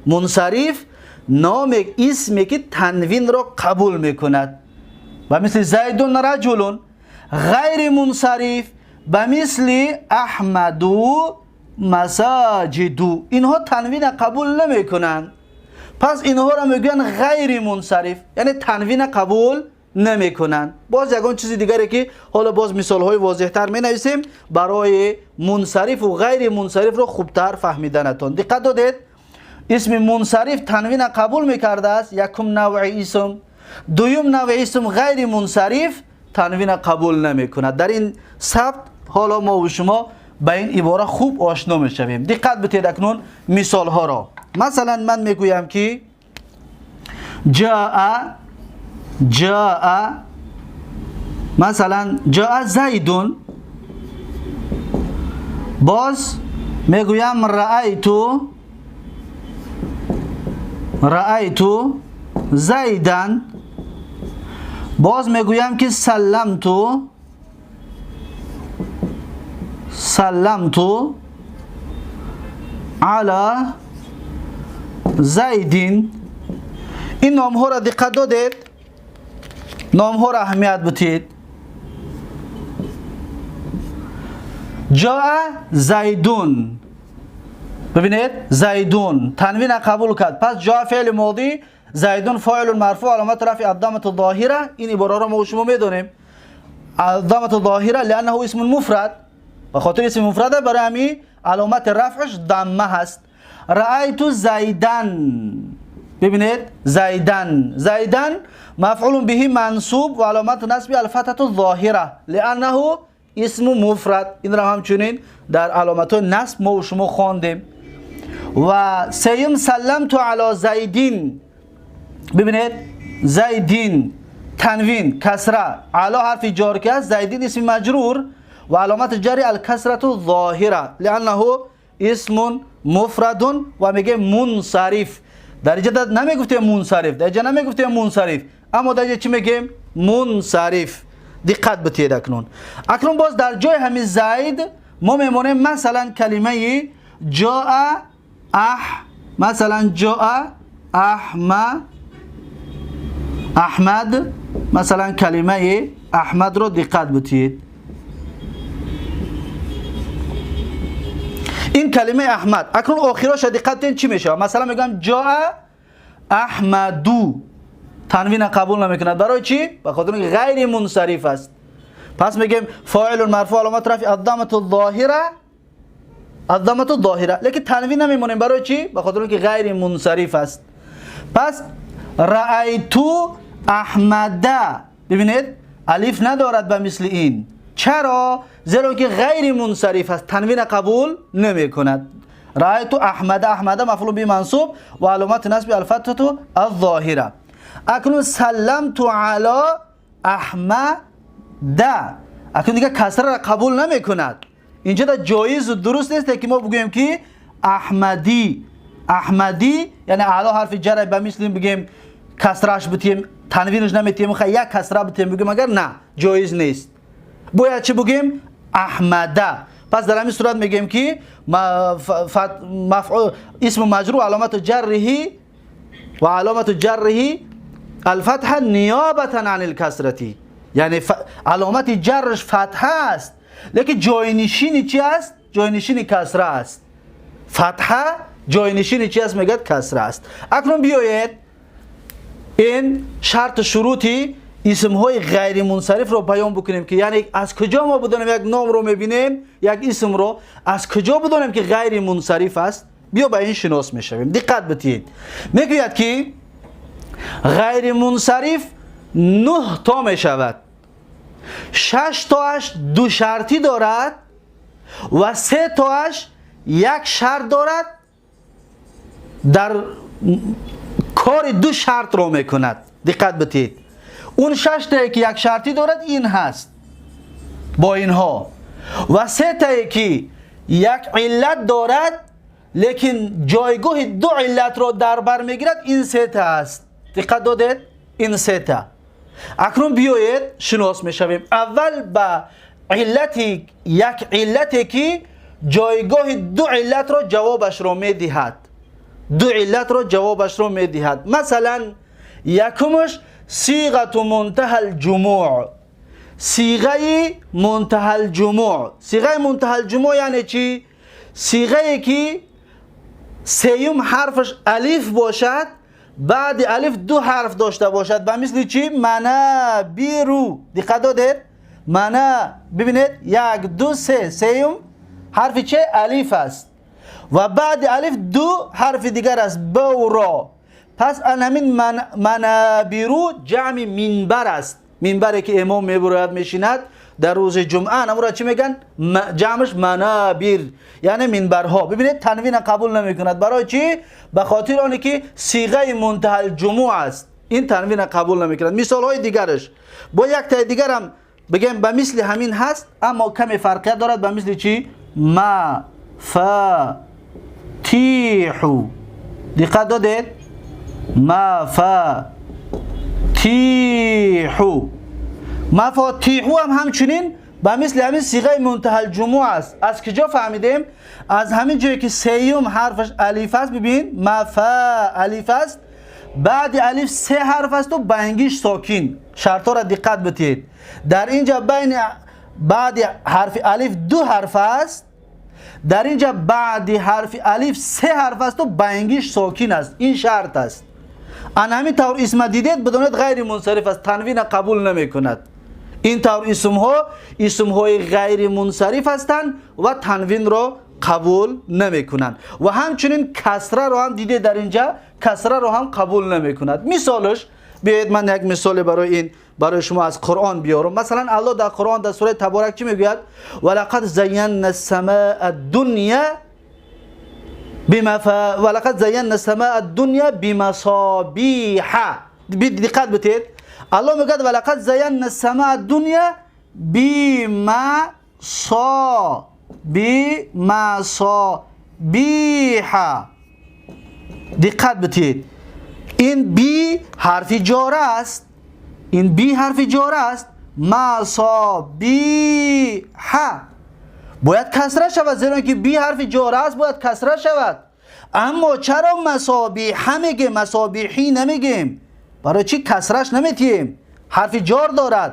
Мунсариф номе исме ки танвинро қабул мекунад, ба мисли зайдун, раҷулун. Ғайри мунсариф ба мисли аҳмаду, масаҷиду, инҳо танвина қабул намекунанд. Пас инҳоро мегӯянд ғайри мунсариф, яъне танвина қабул намекунанд. Боз ягон чизи дигаре ки ҳоло боз мисолҳои возеҳтар менависем барои мунсарифу ғайри мунсарифро хубтар фаҳмиданатон. Диққат додед, исми мунсариф танвина қабул мекардааст, якум навъи исм. Дуюм навъи исм, ғайри мунсариф, танвина қабул намекунад. Дар ин сабт ҳоло мо шумо ба ин ибора хуб ошно мешавем. Диққат битед, акнун мисолҳоро. Масалан ман мегӯям ки ҷаа, ҷаа, масалан ҷаа зайдун. Боз мегӯям раайту, раайту зайдан. Боз мегӯям ки салламту, салламту ала зайдин. Ин номҳоро диққат додед, номҳоро аҳамият бутед. Ҷоа зайдун, бибинед, зайдун танвина қабул кард. Пас ҷоа феъли модӣ, зайдун фоилун марфӯъ, аломату рафъи аддамату зоҳира. Ин ибораро мо шумо медонем. Аддамату зоҳира лианнаҳу исмун муфрад, ба хотири исми муфрада барои ҳамин аломати рафъаш дамма ҳаст. Раайту зайдан, бибинед, зайдан, зайдан мафъулун биҳи мансуб ва аломату насби алфатҳату зоҳира лианнаҳу исму муфрад. Инро ҳамчунин дар аломатҳои насб мо шумо хондем. Ва сеюм салламту ало зайдин, бибинед, зайдин танвин касра, ало ҳарфи ҷор ки аст, зайдин исми маҷрур ва аломати ҷари алкасрату зоҳира лианнаҳу исмун муфрадун. Ва мегӯем мунсариф. Дар инҷа намегуфтем мунсариф, дар инҷа намегуфтем мунсариф, аммо дар инҷа чӣ мегӯем? Мунсариф. Диққат битиед. Акнун, акнун боз дар ҷои ҳамин зайд мо мемонем масалан калимаи ҷоа аҳ, масалан ҷоа аҳма, аҳмад. Масалан калимаи аҳмадро диққат битиед. Ин калимаи аҳмад акнун охироша диққат битиед, чӣ мешавад? Масалан мегӯям ҷоа аҳмаду, танвина қабул намекунад. Барои чӣ? Ба хотири ин ғайри мунсариф аст. Пас мегӯем фоилун марфӯъ, аломату рафъи аддамату зоҳира, аддамату зоҳира, лекин танвин намемонем. Барои чӣ? Ба хотири ин ки ғайри мунсариф аст. Пас раайту аҳмада, бибинед, алиф надорад ба мисли ин. Чаро? Зеро ки ғайри мунсариф аст, танвина қабул намекунад. Раайту аҳмада, аҳмада мафъулун биҳи мансуб ва аломату насби алфатҳату аззоҳира. Акнун салламту ало аҳмада, акнун дигар касраро қабул намекунад. Инҷа да ҷоизу дуруст нест ки мо бигӯем ки аҳмадӣ, аҳмадӣ, яъне ало ҳарфи ҷара ба мисли бигӯем касраш битием, танвинаш наметием, хай як касра битием бигӯем, агар на, ҷоиз нест. Бояд чӣ бигӯем? Аҳмада. Пас дар ҳамин сурат мегӯем ки исму маҷрур аломату ҷарриҳи ва аломату ҷарриҳи алфатҳа ниёбатан ан илкасрати, яъне аломати ҷарраш фатҳа аст, лекин ҷойнишини чи аст? Ҷойнишини касра аст. Фатҳа ҷойнишини чи аст? Мегӯяд, касра аст. Акнун биёед, ин шарту шурути исмҳои ғайримунсарифро баён бикунем, ки яъне аз куҷо мо бидонем? Як номро мебинем, як исмро аз куҷо бидонем, ки ғайримунсариф аст? Биё, ба ин шинос мешавем. Диққат битиҳед, мегӯяд, ки ғайримунсариф нӯҳ то мешавад, шаш тоаш душартӣ дорад ва се тоаш як шарт дорад, дар кори ду шартро мекунад. Диққат битиҳед, он шаштае, ки як шартӣ дорад, ин ҳаст бо инҳо, ва сетае, ки як иллат дорад, лекин ҷойгоҳи ду иллатро дар бар мегирад, ин сета аст. Диққат додед, ин сета. Акнун биёед, шинос мешавем аввал ба иллати як иллате, ки ҷойгоҳи ду иллатро ҷавобашро медиҳад, ду иллатро ҷавобашро медиҳад. Масалан, якумаш сиғату мунтаҳал ҷумӯъ, сиғаи мунтаҳал ҷумӯъ. Сиғаи мунтаҳал ҷумӯъ яъне чӣ? Сиғае, ки сеюм ҳарфаш алиф бошад, баъди алиф ду ҳарф дошта бошад, ба мисли чӣ? Манабиру. Диққат додед? Мана, бибинед, як, ду, се. Сеюм ҳарфи че? Алиф аст ва баъди алиф ду ҳарфи дигар аст, бро. Пас ан ҳамин манабиру ҷамъи минбар аст. Минбаре, ки имом мебурояд, мешинад дар рӯзи ҷумъа, намура чӣ мегӯянд? Ҷамъш манабир, яъне минбарҳо. Бибинед, танвина қабул намекунад. Барои чӣ? Ба хотири оне, ки сиғаи мунтаҳалҷумӯъ аст, ин танвина қабул намекунад. Мисолҳои дигараш бо яктаи дигарам бигем, ба мисли ҳамин ҳаст, аммо каме фарқият дорад. Ба мисли чӣ? Ма фа тиҳу. Диққат додед? Мафатиҳу. Мафотиҳу ҳам ҳамчунин ба мисли ҳамин сиғаи мунтаҳалҷумӯъ аст. Аз куҷо фаҳмидем? Аз ҳамин ҷое, ки сеюм ҳарфаш алиф аст. Бибин, мафа алиф аст, баъди алиф се ҳарф асту бангиш сокин. Шартҳоро диққат битиҳед. Дар ин ҷа байни баъди ҳарфи алиф ду ҳарф аст, дар ин ҷа баъди ҳарфи алиф се ҳарф асту бангиш сокин аст. Ин шарт аст. Ан ҳамин тавр исма дидед, бидонед, ғайри мунсариф аст, танвина қабул намекунад. Ин тавр исмҳо исмҳои ғайри мунсариф ҳастанд ва танвинро қабул намекунанд. Ва ҳамчунин касраро ҳам дидед, дар инҷа касраро ҳам қабул намекунад. Мисолаш, биёед, ман як мисоле барои ин барои шумо аз Қуръон биёрам. Масалан, Аллоҳ дар Қуръон, дар сураи Таборак чӣ мегӯяд? Валақад зайянна самаа дуня валақад зайянна самаа дуня бимасобиҳа. Диққат битед, Аллоҳ мегӯяд: валақад зайянна самаа дуня бимасобиҳа. Диққат битед, ин би ҳарфи ҷора аст, ин би ҳарфи ҷора аст. Масобиҳа бояд касра шавад, зеро ки би ҳарфи ҷора аст, бояд касра шавад. Аммо чаро масобиҳа мегем, масобиҳӣ намегем? Барои чӣ касраш наметиҳем? Ҳарфи ҷор дорад.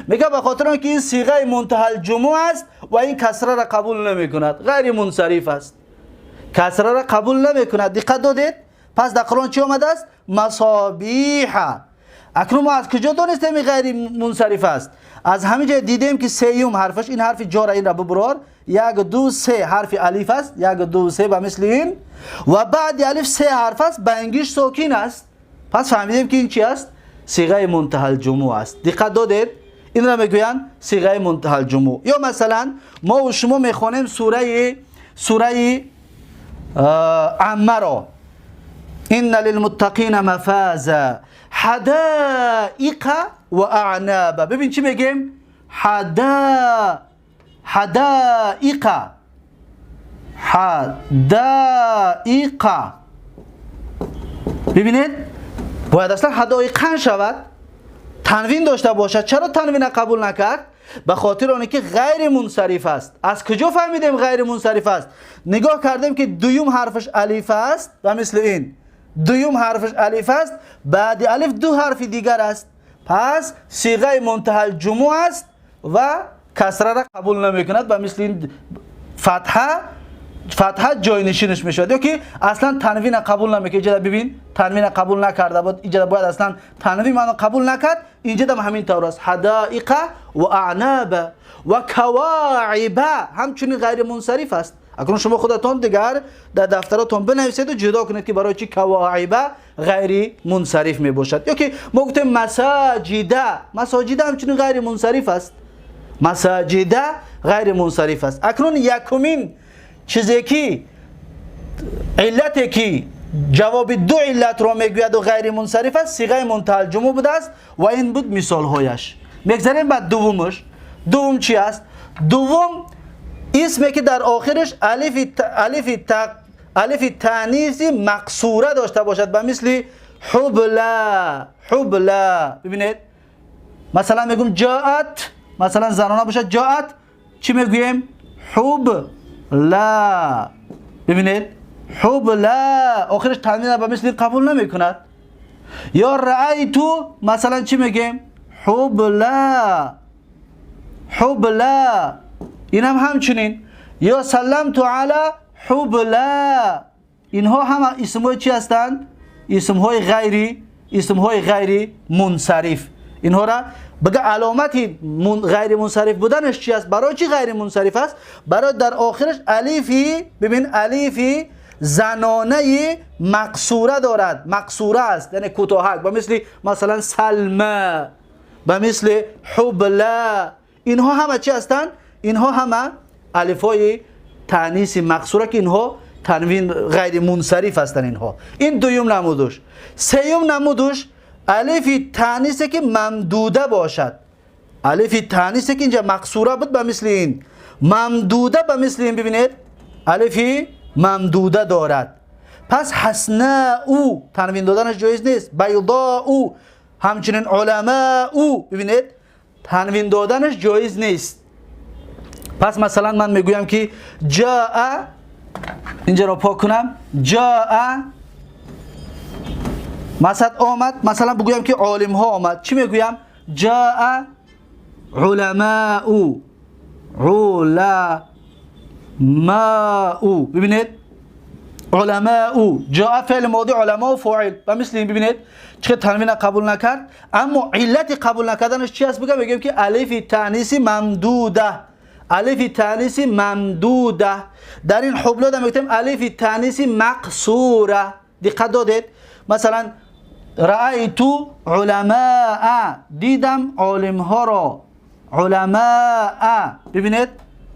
Мега, ба хотир он ки ин сиғаи мунтаҳалҷумӯъ аст ва ин касрара қабул намекунад, ғайри мунсариф аст, касрара қабул намекунад. Диққат додед? Пас дар Қуръон чӣ омадааст? Масобиҳа. Акнун мо аз куҷо донистем, ин ғайри мунсариф аст? Аз ҳамин ҷо дидем, ки сеюм ҳарфаш, ин ҳарфи ҷора, инра бибурор, як, ду, се ҳарфи алиф аст, як, ду, се, ба мисли ин, ва баъди алиф се ҳарф аст, бангиш сокин аст. Пас фаҳмидем, ки ин чи аст? Сиғаи мунтаҳалҷумӯъ аст. Диққат додед? Инро мегӯянд сиғаи мунтаҳалҷумӯъ. Ё масалан, мо шумо мехонем сураи Аммаро: инна лилмуттақина мафаза ҳадаиқа ва аънаба. Бибин, чӣ мегем? Ҳадаиқа, ҳадаиқа. Бибинед, бояд аслан ҳадоиқан шавад, танвин дошта бошад. Чаро танвина қабул накард? Ба хотири оне ки ғайри мунсариф аст. Аз куҷо фаҳмидем, ғайри мунсариф аст? Нигоҳ кардем, ки дуюм ҳарфаш алиф аст, ба мисли ин дуюм ҳарфаш алиф аст, баъди алиф ду ҳарфи дигар аст. Пас сиғаи мунтаҳалҷумӯъ аст ва касрара қабул намекунад. Ба мисли ин фатҳа фатҳа ҷойнишинаш мешавад, ё ки аслан танвина қабул намекунад. Инҷа бибин, танвина қабул накарда буд, инҷа бояд аслан танвин маъно қабул накард, инҷа ҳам ҳамин тавр аст. Ҳадаиқа ва аънаба ва кавоиба ҳамчунин ғайри мунсариф аст. Акнун шумо худатон дигар дар дафтаратон бинависед ва ҷудо кунед, ки барои чӣ кавоиба ғайри мунсариф мебошад. Ё ки мо гуфтем масаҷида, масоҷида ҳамчунин ғайри мунсариф аст, масаҷида ғайри мунсариф аст. Акнун якумин чизе ки иллате ки ҷавоби ду иллатро мегӯяд ва ғайри мунсариф аст, сиғаи мунтаҳал ҷумӯъ будааст ва ин буд мисолҳояш. Мегзарем ба дуввумаш. Дуввум чи аст? Дуввум исме ки дар охираш алифи таъниси мақсура дошта бошад, ба мисли ҳубла, ҳубла. Бибинед, масалан мегӯм ҷоат, масалан занона бошад ҷоат, чӣ мегӯем? Ҳубла. Бибинед, ҳубла охираш танвина ба мисли қабул намекунад. Ё раайту, масалан чӣ мегӯем? Ҳубла, ҳубла, инам ҳамчунин. Ё салламту ала ҳубла. Инҳо ҳама исмҳои чӣ ҳастанд? Исмҳои ғайри мунсариф. Инҳора бага аломати ғайри мунсариф буданаш чи аст? Барои чӣ ғайри мунсариф аст? Барои дар охираш алифи, бибин, алифи занонаи мақсура дорад, мақсура аст, яъне кӯтоҳак, ба мисли масалан Салма, ба мисли Ҳубла. Инҳо ҳама чӣ ҳастанд? Инҳо ҳама алифҳои таъниси мақсура, ки инҳо танвин ғайри мунсариф ҳастанд. Инҳо ин дуюм намудуш. Сеюм намудуш алифи таънисе ки мамдуда бошад. Алифи таънисе ки инҷа мақсура буд, ба мисли ин мамдуда, ба мисли ин, бибинед, алифи мамдуда дорад. Пас ҳаснау танвин доданаш ҷоиз нест, байдоу ҳамчунин, уламау, бибинед, танвин доданаш ҷоиз нест. Пас масалан ман мегӯям ки ҷаа, инҷаро пок кунам, ҷаа масалан омад, масалан бигӯям ки олимҳо омад, чӣ мегӯям? Ҷаа уламау, уламау. Бибинед, уламау, ҷаа феъли моди, уламау фоил, ба мисли ин. Бибинед, чӣ танвина қабул накард, аммо иллати қабул накарданаш чи аст? Бигӯям, мегӯем ки алифи таъниси мамдуда, алифи таъниси мамдуда. Дар ин ҳублода мегӯем алифи таъниси мақсура. Диққат додед? Масалан раайту уламаа, дидам олимҳоро, уламаа. Бибинед,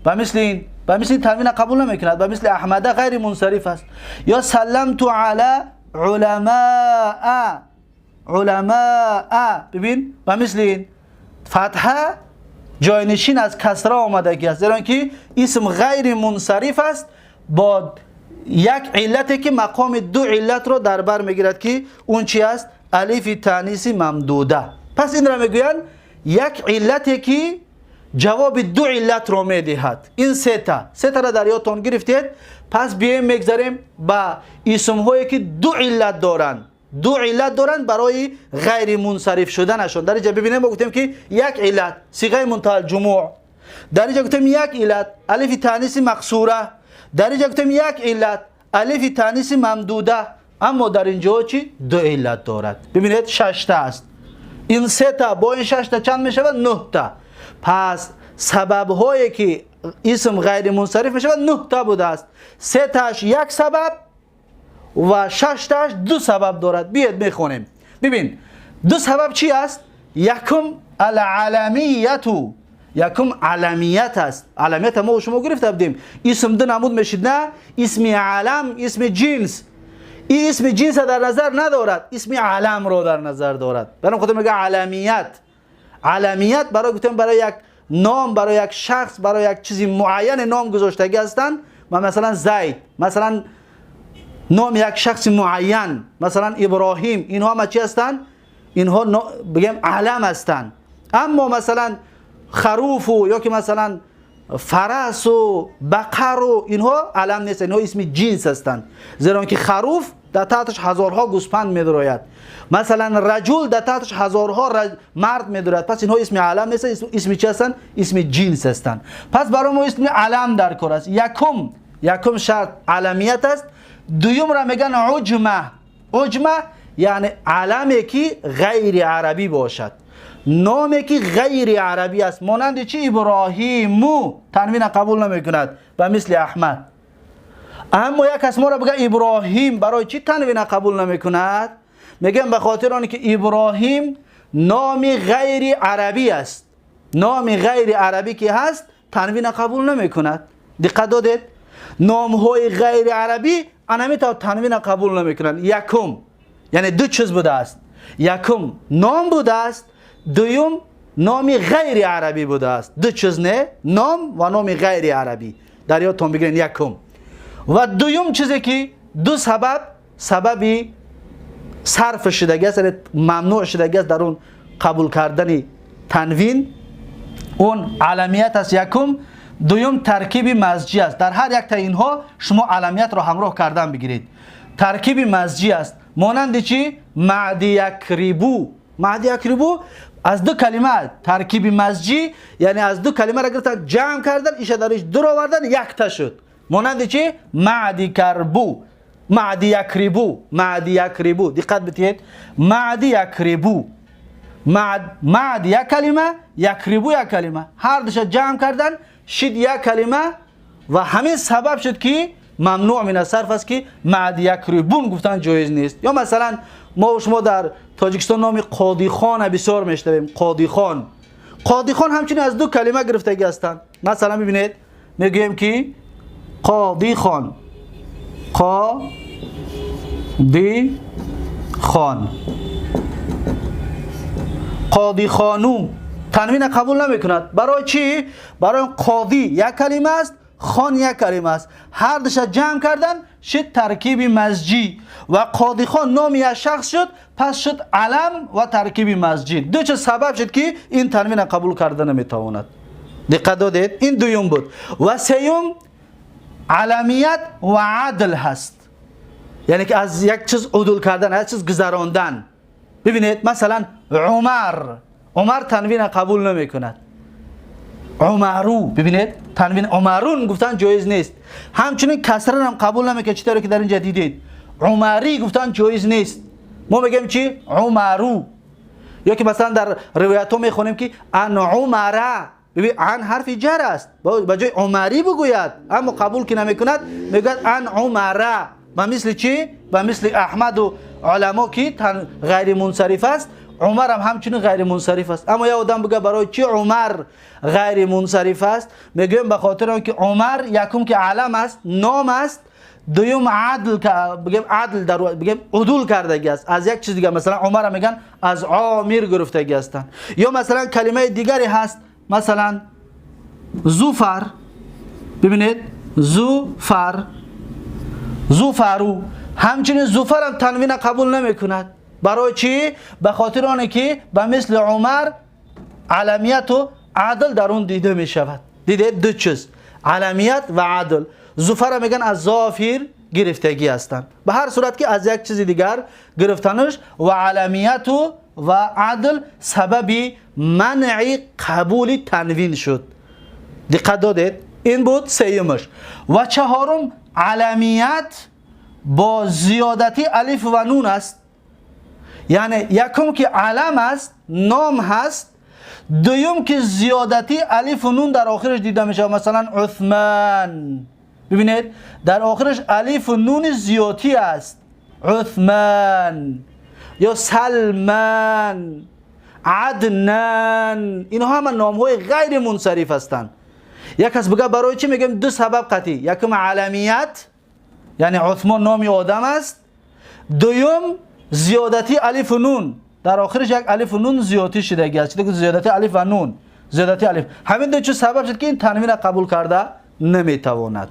ба мисли ин, ба мисли танвина қабул намекунад, ба мисли Аҳмада ғайри мунсариф аст. Ё салламту ала уламаа, уламаа. Бибин, ба мисли ин фатҳа ҷойнишин аз касра омадагӣ аст, зеро ки исм ғайри мунсариф аст бо як иллате ки мақоми ду иллатро дар бар мегирад, ки он чи аст? Алифи таъниси мамдуда. Пас инро мегӯянд як иллате ки ҷавоби ду иллатро медиҳад. Ин сета, сетаро дар ёдтон гирифтед. Пас биёем, мегзарем ба исмҳое ки ду иллат доранд, ду иллат доранд барои ғайри мунсариф шуданашон. Дар инҷа бибинем, мо гуфтем ки як иллат сиғаи мунтаҳал ҷумӯъ, дар инҷа гуфтем як иллат алифи таъниси мақсура, дар инҷа гуфтем як иллат алифи таъниси мамдуда. Аммо дар инҷо чӣ? Ду иллат дорад. Бибинед, шашта аст. Ин сета бо ин шашта чанд мешавад? Нӯҳта. Пас сабабҳое ки исм ғайри мунсариф мешавад, нӯҳта будааст. Сетааш як сабаб ва шаштааш ду сабаб дорад. Биед, мехонем. Бибин, ду сабаб чи аст? Якум аламияту, якум аламият аст. Аламията мо шумо гирифта будем. Исм ду намуд мешид, на? Исми алам, исми ҷинс. Ин исми ҷинса дар назар надорад, исми аламро дар назар дорад. Барои хотир мега аламият. Аламият барои гуфтем, барои як ном, барои як шахс, барои як чизи муайяне ном гузоштагӣ ҳастанд. Масалан Зайд, масалан номи як шахси муайян, масалан Иброҳим. Инҳо ҳама чӣ ҳастанд? Инҳо бигем алам ҳастанд. Аммо масалан харуфу ё ки масалан фарасу бақару, инҳо алам нестанд, инҳо исми ҷинс ҳастанд, зеро ки харуф дар таҳташ ҳазорҳо гӯспанд медурояд, масалан раҷул дар таҳташ ҳазорҳо мард медурояд. Пас инҳо исми алам нестанд, исми чӣ ҳастанд? Исми ҷинс ҳастанд. Пас барои мо исми алам дар кор аст. Якум Якум шарт аламият аст, дуюм ра меган уҷма. Уҷма яъне аламе ки ғайри арабӣ бошад, номе ки ғайри арабӣ аст. Монанди чи? Иброҳиму танвина қабул намекунад, ба мисли Аҳмад. Аммо як кас моро бигӯяд, Иброҳим барои чӣ танвина қабул намекунад? Мегӯям, ба хотири оне ки Иброҳим номи ғайри арабӣ аст. Номи ғайри арабӣ ки ҳаст, танвина қабул намекунад. Диққат додед? Номҳои ғайри арабӣ анамитавр танвина қабул намекунанд. Якум, яъне ду чиз будааст: якум, ном будааст, дуюм, номи ғайри арабӣ будааст. Ду чиз, не? Ном ва номи ғайри арабӣ дар ёдтон бигирен. Якум ва дуюм чизе ки ду сабаб сабаби сарф шудагӣ аст, яъне мамнӯъ шудагӣ аст дар он қабул кардани танвин, он аламият аст якум, дуюм, таркиби мазҷӣ аст. Дар ҳар якта инҳо шумо аламиятро ҳамроҳ кардан бигиред. Таркиби мазҷӣ аст, монанди чӣ? Маъдиякрибу. Маъдиякрибу аз ду калима таркиби мазҷӣ, яъне аз ду калимаро гирифтан, ҷамъ кардан, иша дар иш дур овардан, якта шуд. Монанди чӣ? Маъдикарбу, маъдиякрибу, маъдиякрибу. Диққат битиҳед: маъдиякрибу. Маъд як калима, якрибу як калима, ҳар душа ҷамъ кардан, шид як калима. Ва ҳамин сабаб шуд, ки мамнӯъ мин сарф аст, ки маъдиякрибун гуфтан ҷоиз нест. Ё масалан, мо шумо дар Тоҷикистон номи Қодихон бисёр мешнавем. Қодихон. Қодихон ҳамчунин аз ду калима гирифтагӣ ҳастанд. Масалан, бибинед, мегӯем ки Қодихон, Қодихон, Қодихону танвина қабул намекунад. Барои чӣ? Барои қодӣ як калима аст, хон як калима аст, ҳар душа ҷамъ кардан, шуд таркиби мазҷӣ. Ва Қодихон номи як шахс шуд, пас шуд алам ва таркиби мазҷӣ. Ду чиз сабаб шуд, ки ин танвина қабул карда наметавонад. Диққат додед? Ин дуюм буд. Ва сеюм, аламият ва адл ҳаст, яъне ки аз як чиз удул кардан, аз чиз гузарондан. Бибинед, масалан, Умар. Умар танвина қабул намекунад. Умару, бибинед, танвин Умарун гуфтан ҷоиз нест. Ҳамчунин касрарам қабул намекунад, чӣ тавре ки дар инҷа дидед. Умарӣ гуфтан ҷоиз нест. Мо мегӯем чи? Умару. Ё ки масалан, дар ривоятҳо мехонем, ки ан Умара. Бибин, ан ҳарфи ҷар аст, ба ҷои Умарӣ бигӯяд, аммо қабул ки намекунад, мегӯяд ан Умара. Ба мисли чӣ? Ба мисли Аҳмаду уламо, ки ғайри мунсариф аст, Умарам ҳамчунин ғайри мунсариф аст. Аммо як одам бигӯяд, барои чӣ Умар ғайри мунсариф аст? Мегӯем, ба хотири он ки Умар якум ки алам аст, ном аст, дуюм, адл, бигем, адл дар, бигем, удул кардагӣ аст аз як чиз дигар. Масалан, Умара мегӯянд, аз омир гирифтагӣ ҳастанд. Ё масалан, калимаи дигаре ҳаст, масалан, Зуфар. Бибинед, Зуфар, Зуфару. Ҳамчунин Зуфарам танвина қабул намекунад. Барои чӣ? Ба хотири оне ки ба мисли Умар аламияту адл дар он дида мешавад. Дидед, ду чиз: аламият ва адл. Зуфара мегӯянд, аз зофир гирифтагӣ ҳастанд. Ба ҳар сурат ки аз як чизи дигар гирифтанаш ва аламияту ва адл сабаби манъи қабули танвин шуд. Диққат додед? Ин буд сеюмаш. Ва чаҳорум, аламият бо зиёдати алиф ва нун аст. Яъне якум ки алам аст, ном ҳаст, дуюм ки зиёдати алифу нун дар охираш дида мешавад. Масалан, Усман. Бибинед, дар охираш алифу нуни зиёдтӣ аст. Усман ё Салман, Аднан, инҳо ҳама номҳои ғайри мунсариф ҳастанд. Як кас бигӯяд, барои чӣ? Мегӯем, ду сабаб қатъӣ: якум, аламият, яъне Усмон номи одам аст, дуюм, зиёдати алифу нун, дар охираш як алифу нун зиёдтӣ шудагӣ аст. Чӣ? Зиёдати алиф ва нун, зиёдати алиф. Ҳамин ду чиз сабаб шуд, ки ин танвина қабул карда наметавонад.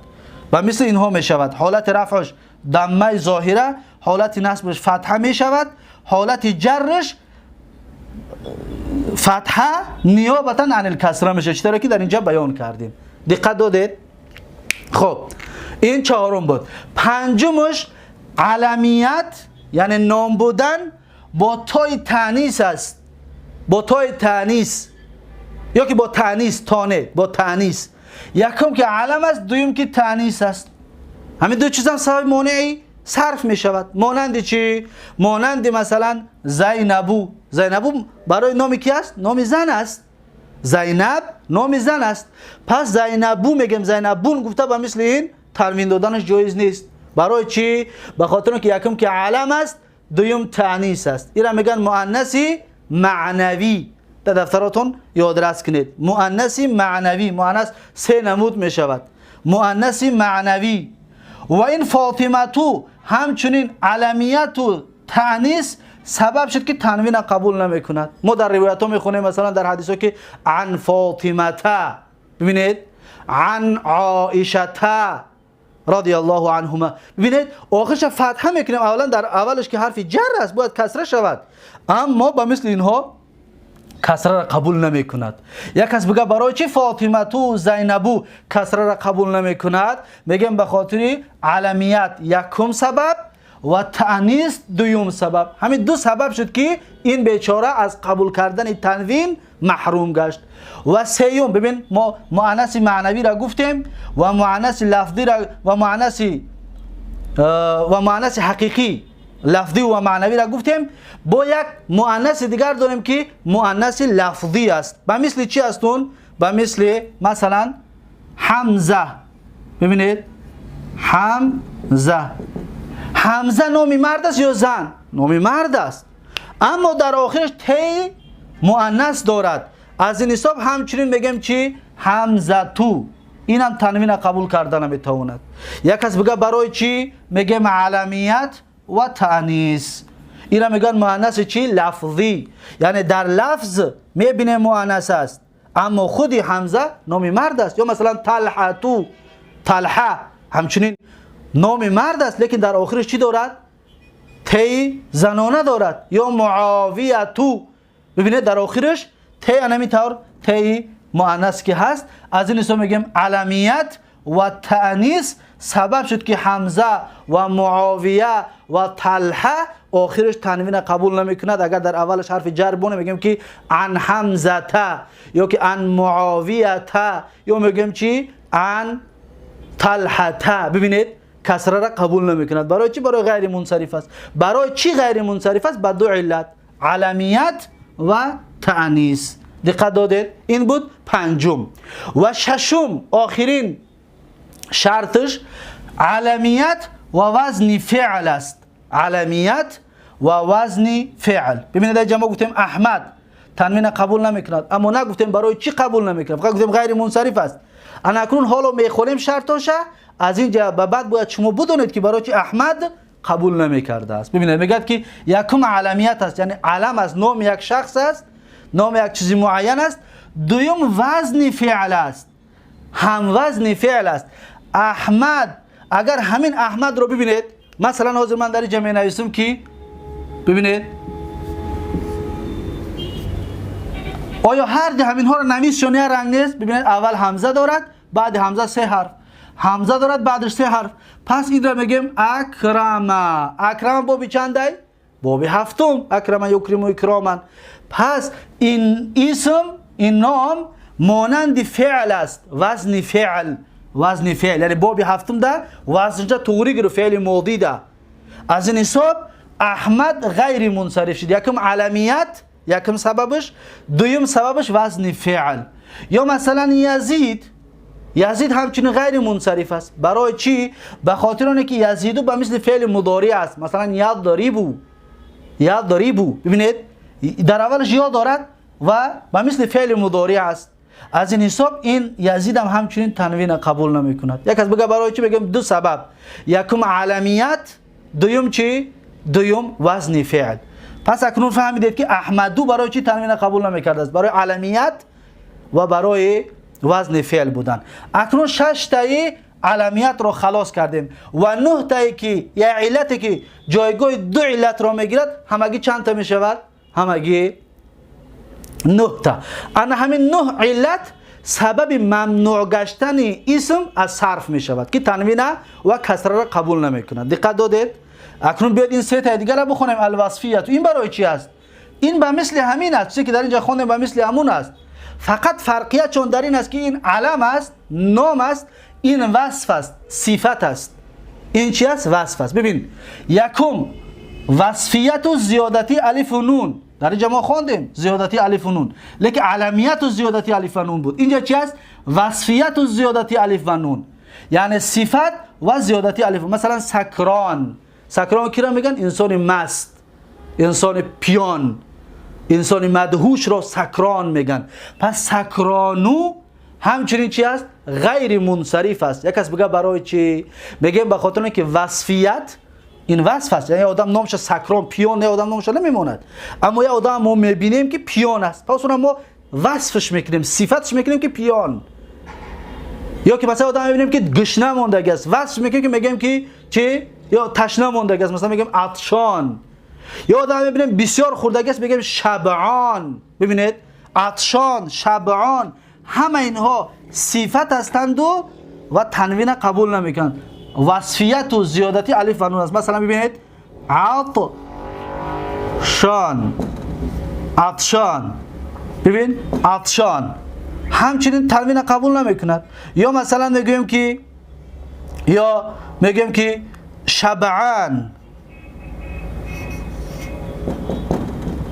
Ва мисли инҳо мешавад: ҳолати рафъш даммаи зоҳира, ҳолати насбаш фатҳа мешавад, ҳолати ҷарраш фатҳа ниёбатан анил касра мешавад, чӣ тавре ки дар инҷа баён кардем. Диққат додед? Хоб, ин чаҳорум буд. Панҷумаш, аламият, яъне ном будан бо тои таънис аст, бо тои таънис ё ки бо таънис, тоне, бо таънис. Якум ки алам аст, дуюм ки таънис аст. ҳамин ду чиз ҳам сабаби монеи сарф мешавад. Монанди чӣ? Монанди масалан Зайнабу. Зайнабу барои номи ки аст? Номи зан аст. Зайнаб номи зан аст. Пас Зайнабу мегем, Зайнабун гуфта ба мисли ин танвин доданаш ҷоиз нест. Барои чӣ? Ба хотир он ки якум ки алам аст, дуюм таънис аст. Ира мегӯянд муаннаси маънавӣ. Дар дафтаротон ёдрас кунед. Муаннаси маънавӣ. Муаннас се намуд мешавад. Муаннаси маънавӣ. Ва ин Фотимату ҳамчунин аламияту таънис сабаб шуд ки танвина қабул намекунад. Мо дар ривоятҳо мехонем, масалан дар ҳадисҳо, ки ан Фотимата, бибинед, ан Оишата радиаллоҳу анҳума. Бибинед, охирша фатҳа мекунем. Аввалан дар аввалаш ки ҳарфи ҷар аст, бояд касра шавад, аммо ба мисли инҳо касраро қабул намекунад. Як кас бига, барои чӣ Фотимату, Зайнабу касраро қабул намекунад? Мегӯем, ба хотири аламият якум сабаб ва таънис дуюм сабаб. Ҳамин ду сабаб шуд ки ин бечора аз қабул кардани танвин маҳрум гашт. Ва сеюм, бибин, мо муаннаси маънавиро гуфтем ва муаннаси лафзиро ва муаннаси ҳақиқӣ, лафзӣ ва маънавиро гуфтем. Бо як муаннаси дигар дорем ки муаннаси лафзӣ аст. Ба мисли чӣ аст он? Ба мисли масалан Ҳамза. Бибинед, Ҳамза. Ҳамза номи мард аст ё зан? Номи мард аст, аммо дар охираш теи муаннас дорад. Аз ин ҳисоб ҳамчунин мегӯем чӣ? Ҳамзату. Инам танвина қабул карда наметавонад. Як кас бига, барои чӣ? Мегӯем, аламият ва таънис. Ира мегӯянд муаннаси чӣ? Лафзӣ. Яъне дар лафз мебинем, муаннас аст, аммо худи Ҳамза номи мард аст. Ё масалан Талҳату. Талҳа ҳамчунин номи мард аст, лекин дар охираш чӣ дорад? Теи занона дорад. Ё Муовияту, бибинед, дар охираш те анами тавр теи муаннас ки ҳаст. Аз ин ҳисоб мегӯем, аламият ва таънис сабаб шуд ки Ҳамза ва Муовия ва Талҳа охираш танвина қабул намекунад. Агар дар аввалаш ҳарфи ҷар боне, мегӯем ки ан Ҳамзата ё ки ан Муовията, ё мегӯем чи? Ан Талҳата. Бибинед, касрара қабул намекунад. Барои чӣ? Барои ғайри мунсариф аст. Барои чӣ ғайри мунсариф аст? Ба ду иллат: аламият ва таънис. Диққат додед? Ин буд панҷум. Ва шашум, охирин шарташ аламият ва вазни феъл аст. Аламият ва вазни феъл. Бибинед, дар ҷа мо гуфтем, Аҳмад танвина қабул намекунад, аммо нагуфтем барои чӣ қабул намекунад, фақат гуфтем ғайри мунсариф аст. Ана акнун ҳоло мехонем шартоша. Аз ин ҷа ба баъд бояд шумо бидонед ки барои чӣ Аҳмад қабул намекардааст. Бибинед, мегӯяд ки якум аламият аст, яъне алам аст, номи як шахс аст, номи як чизи муайян аст. Дуюм, вазни феъл аст, ҳамвазни феъл аст. Аҳмад, агар ҳамин Аҳмадро бибинед, масалан ҳозир ман дар инҷа менависам ки, бибинед, оё ҳарди ҳаминҳоро нависшон як ранг нест? Бибинед, аввал ҳамза дорад, баъди ҳамза се ҳарф, ҳамза дорад, баъдаш се ҳарф. Пас инро мегӯем акрама. Акрама боби чандай? Боби ҳафтум. Акрама юкриму икроман. Пас ин исм, ин ном монанди феъл аст, вазни феъл. Вазни феъл, яъне боби ҳафтумда вазнша туғрӣ гирифт, феъли модида. Аз ин ҳисоб Аҳмад ғайри мунсариф шуд. Якум аламият, якум сабабаш, дуюм сабабаш вазни феъл. Ё масалан Язид. Язид ҳамчунин ғайри мунсариф аст. Барои чӣ? Ба хотир оне ки язиду ба мисли феъли мудорӣ аст. Масалан ядрибу, ядрибу, бибинед, дар аввалаш ё дорад ва ба мисли феъли мудорӣ аст. Аз ин ҳисоб ин Язидам ҳамчунин танвина қабул намекунад. Як кас бига, барои чӣ? Мегӯем, ду сабаб: якум аламият, дуюм чӣ? Дуюм вазни феъл. Пас акнун фаҳмидед ки Аҳмаду барои чӣ танвина қабул намекардааст: барои аламият ва барои вазни феъл будан. Акнун шаштаи аламиятро халос кардем ва нӯҳтае ки я иллате ки ҷойгоҳи ду иллатро мегирад, ҳамагӣ чандта мешавад? Ҳамагӣ нӯҳта. Ана ҳамин нӯҳ иллат сабаби мамнӯъ гаштани исм аз сарф мешавад, ки танвина ва касраро қабул намекунад. Диққат додед? Акнун биёед, ин сетаи дигарро бихонем. Алвасфияту, ин барои чӣ аст? Ин ба мисли ҳамин аст, чизе ки дар инҷа хондем, ба мисли ҳамун аст. Фақат фарқият чон дар ин аст ки ин алам аст, ном аст, ин васф аст, сифат аст. این چی است؟ وصف است. ببین، یکم وصفیت و زیادتی الف و نون در اینجا ما خواندیم، زیادتی الف و نون، لیکن علمیت و زیادتی الف و نون بود. اینجا چی است؟ وصفیت و زیادتی الف و نون، یعنی صفت و زیادتی الف. مثلا سکران، سکران کی را میگن؟ انسان مست، انسان پیان، انسان مدهوش را سکران میگن. پس سکرانو همچنین چی است؟ غیر منصرف است. یک کس بگه برای چی؟ میگیم به خاطر اینکه وصفیت این وصف است، یعنی آدم نامش سکران پیان، نه آدم نامش نمیماند، اما یه آدم ما میبینیم که پیان است، پس اونم ما وصفش میکنیم، صفتش میکنیم که پیان. یا که مثلا آدم میبینیم که گشنه ماندگی است، وصف میکنیم که میگیم که چی؟ یا تشنه ماندگی است، مثلا میگیم عطشان. یا آدم میبینیم بسیار خوردگی است، میگیم شبعان. ببینید، عطشان، شبعان، همه اینها صفت هستند و تنوین قبول نمیکنند. وصفیت و زیادتی الف و نون است. مثلا ببینید عطشان، عطشان، ببین عطشان همچنین تنوین قبول نمیکند. یا مثلا میگوییم که، یا میگیم که شبعان،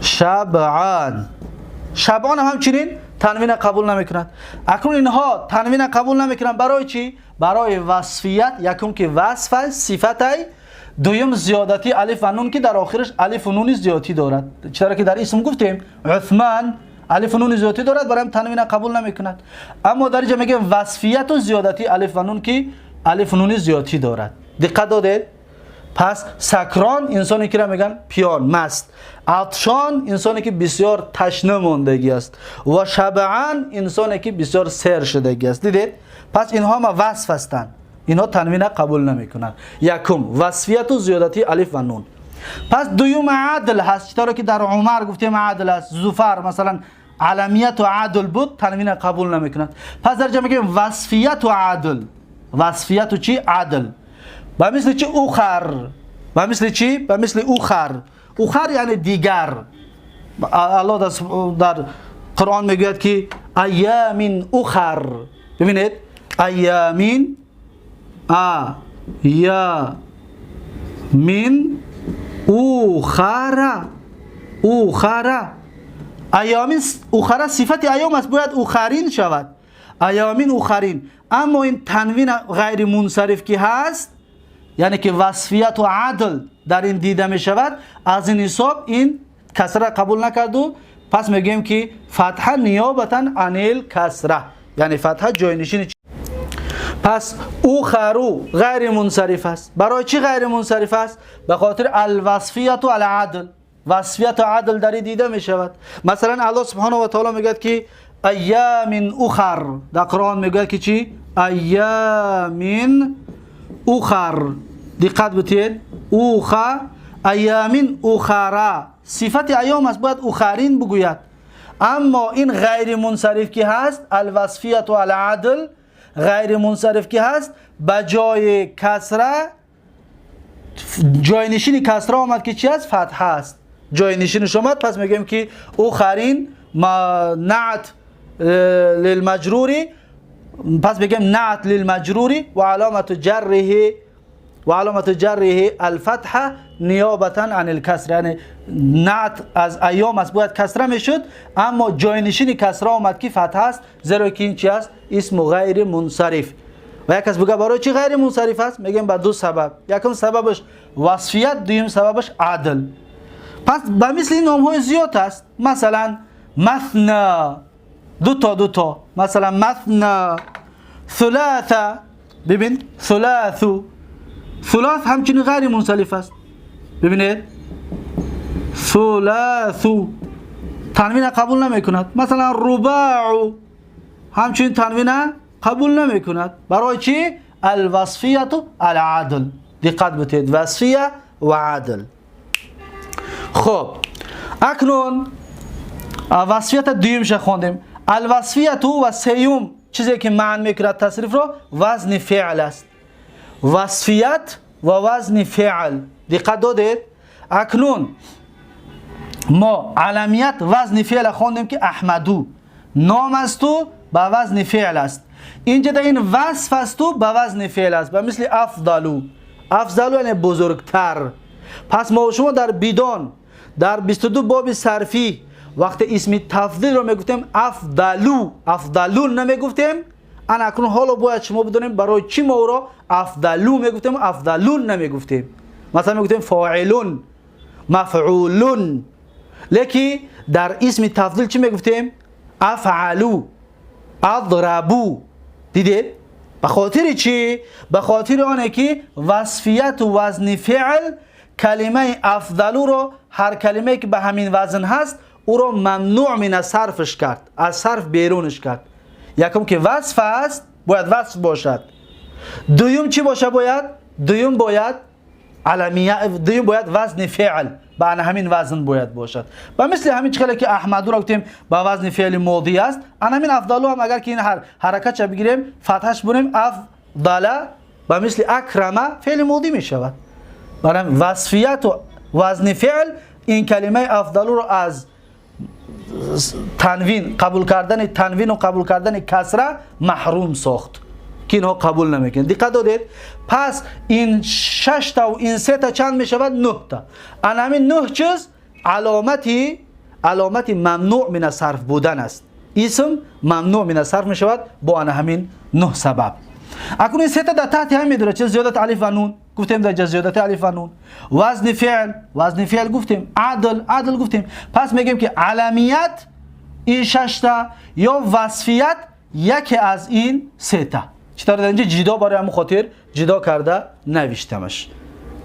شبعان، شبعان همچنین تنوین قبول نمیکند. اکنون اینها تنوین قبول نمیکنند برای چی؟ برای وصفیت. یکم که وصف است، صفت است. دویم زیادتی الف و نون که در آخرش الف و نون زیادتی دارد، چرا که در اسم گفتیم عثمان الف و نون زیادتی دارد، برایم تنوین قبول نمیکند. اما در اینجا میگیم وصفیت و زیادتی الف و نون که الف و نون زیادتی دارد. دقت دادید؟ پس سکران انسانی که را میگن پیان، مست. عطشان انسانی که بسیار تشنه ماندگی است، و شبعان انسانی که بسیار سیر شدگی است. دیدید؟ پس اینها ما وصف هستند، اینها تنوین قبول نمیکنند. یکم وصفیت و زیادتی الف و نون. پس دوم عدل هست، چطور که در عمر گفتیم عدل است، زفر مثلا علمیت و عدل بود، تنوین قبول نمیکند. پس در جا میگیم وصفیت و عدل. وصفیت و چی؟ عدل. و مثل چی؟ اوخر. و مثل چی؟ و مثل اوخر. اوخر یعنی دیگر. الله در قرآن میگوید که ایام اوخر. ببینید ایامین، ا یا من اوخر، اوخر، ایامین، اوخر صفت ایام است، باید اوخرین شود، ایامین اوخرین. اما این تنوین غیر منصرف که هست، یعنی که وصفیت و عدل در این دیده می شود، از این حساب این کسره قبول نکرد و پس میگیم که فتحه نیابتا عن الکسره، یعنی فتحه جاینشین. پس اوخرو غیر منصرف است. برای چی غیر منصرف است؟ به خاطر الوصفیت و العدل. وصفیت و عدل در دیده می شود. مثلا الله سبحانه و تعالی میگه که ایام اخر، در قرآن میگه که چی؟ ایام اخر. دقت بتید، اوخا، ایام اخرا، صفت ایام است، باید اخرین بگوید. اما این غیر منصرف که هست، الوصفیت و العدل غیر منصرف که هست، به جای کسره جاینشین کسره آمد که چی است؟ فتحه است. جاینشینش آمد، پس میگیم که اخرین ما نعت للمجروری، پس میگیم نعت للمجروری و علامت جره، و علامت جره الفتحه نیابتا عن الکسر، یعنی نعت از ایام است، باید کسره میشد، اما جاینشین کسره آمد که فتحه است، زیرا که این چی است؟ اسم غیر منصرف. و یک کس بگه برای چی غیر منصرف است؟ میگیم به دو سبب. یکم سببش وصفیت، دویم سببش عدل. پس به مثل این نام های زیاد است. مثلا مثنا، دو تا دو تا، مثلا مثنا، ثلاثه، ببین ثلاثو، ثلاث همچنین غیر منصرف است. ببینید ثلاثو تنوین قبول نمی کند. مثلا رباع همچنین تنوین قبول نمی کند. برای چی؟ الوصفیت و العدل. دقت بتید، وصفیه و عدل. خب اکنون وصفیت دویمش خواندیم. الوصفیت و سیوم چیزی که معنی میکند تصریف رو، وزن فعل است. وصفیت و وزن فعل. دقت دادید؟ اکنون ما علمیت وزن فعل خواندیم که احمدو نام است و به وزن فعل است. اینجا در این وصف است و به وزن فعل است. به مثل افضلو، Афзалу яъне бузургтар. Пас мо шумо дар бидон дар 22 боби сарфӣ вақте исми тафдилро мегуфтем афдалу, афдалун намегуфтем. Ана акнун ҳоло бояд шумо бидонем барои чӣ мо ӯро афдалу мегуфтем, афдалун намегуфтем. Масалан мегуфтем фоилун, мафъулун. Лекин дар исми тафдил чӣ мегуфтем? Афъалу, адрабу. Дидед? Ба хотири чӣ? Ба хотири оне ки васфияту вазни феъл калимаи афдалуро ҳар калимае ки ба ҳамин вазн ҳаст ӯро мамнӯъ мин сарфш кард, аз сарф берунш кард. Якум ки васф аст, бояд васф бошад. Дуюм чӣ боша бояд? Дуюм бояд аламия, дуюм бояд вазни феъл ба ана ҳамин вазн бояд бошад. Ба мисли ҳамин чӣ хеле ки аҳмадуро гуфтем ба вазни феъли модӣ аст, ана ҳамин афдалу ҳам агар ки ин ҳаракатша бигирем, фатҳаш бурем, афдала ба мисли акрама феъли модӣ мешавад. Барои васфияту вазни феъл ин калимаи афдалуро аз танвин қабул кардани танвину қабул кардани касра маҳрум сохт, ки инҳо қабул намекунанд. Диққат додед? Пас ин шаштаву ин сета чанд мешавад? Нӯҳта. Ана ҳамин нӯҳ чиз аломати мамнӯъ мин сарф будан аст. Исм мамнӯъ мин сарф мешавад бо ана ҳамин нӯҳ сабаб. Акнун ин сета дар таҳти ҳам медорад чиз: зиёдат алиф ва нун гуфтем, дар зиёдати алиф ва нун, вазни феъл, вазни феъл гуфтем, адл, адл гуфтем. Пас мегӯем ки аламият ин шашта ё васфият яке аз ин сета. Чӣ тавр дар инҷа ҷидо барои ҳамон хотир ҷидо карда навиштамаш.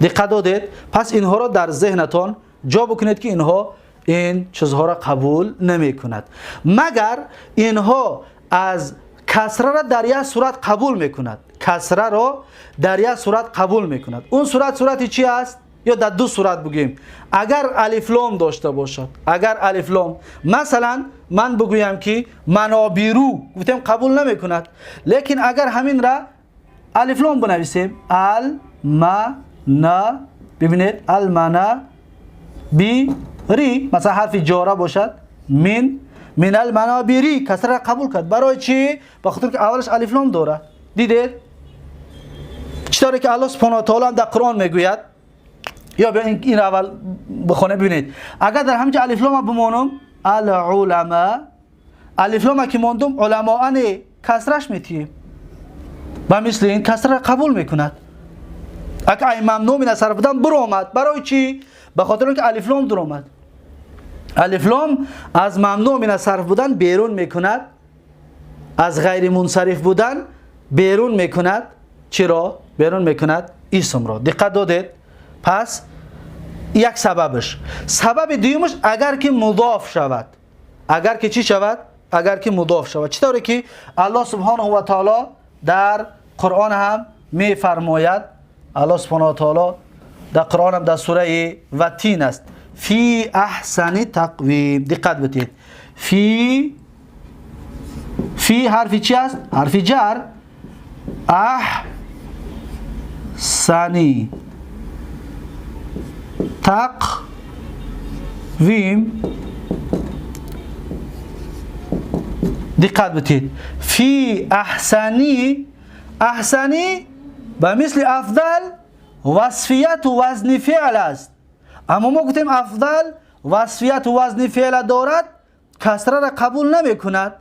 Диққат додед? Пас инҳоро дар зеҳнатон ҷо бикунед, ки инҳо ин чизҳоро қабул намекунад. Магар инҳо аз касраро дар як сурат қабул мекунад. Касраро дар як сурат қабул мекунад. Он сурат сурати чӣ аст? Ё дар ду сурат бигӯем. Агар алифлом дошта бошад, агар алифлом, масалан ман бигӯям ки манобиру гуфтем, қабул намекунад. Лекин агар ҳаминра алифлом бинависем, ал ма на, бибинед, ал мана би ри, масалан ҳарфи ҷора бошад, мин мин ал манобири, касраро қабул кард. Барои чӣ? Ба хотир ки аввалаш алифлом дорад. Дидед? Чӣ тавре ки Аллоҳ субҳонаҳу ва таоло дар Қуръон мегӯяд, ё биё ин аввал бихонем, бибинед. Агар дар ҳаминҷо алифлома бимонам, ал улама, алифлома ки мондум, уламоани касраш метиҳем. Ба мисли ин касраро қабул мекунад. Агар ай мамнӯъ мин сарф будан биромад. Барои чӣ? Ба хотир он ки алифлом дуромад. Алифлом аз мамнӯъ мин сарф будан берун мекунад, аз ғайри мунсариф будан берун мекунад. Чиро берун мекунад? Исмро. Диққат додед? Пас як сабабаш. Сабаби дуюмаш, агар ки мудоф шавад. Агар ки чӣ шавад? Агар ки мудоф шавад. Чӣ тавре ки Аллоҳ субҳонаҳу ва таоло дар Қуръон ҳам мефармояд. Аллоҳ субҳонаҳу ва таоло дар Қуръон ҳам дар сураи Ваттин аст. Фи аҳсани тақвим. Диққат битед. Фи, фи ҳарфи чӣ аст? Ҳарфи ҷар. Аҳсани тақвим. Диққат битед. Фи аҳсани, аҳсани ба мисли афдал васфияту вазни феъл аст. Аммо мо гуфтем афдал васфияту вазни феъла дорад, касраро қабул намекунад.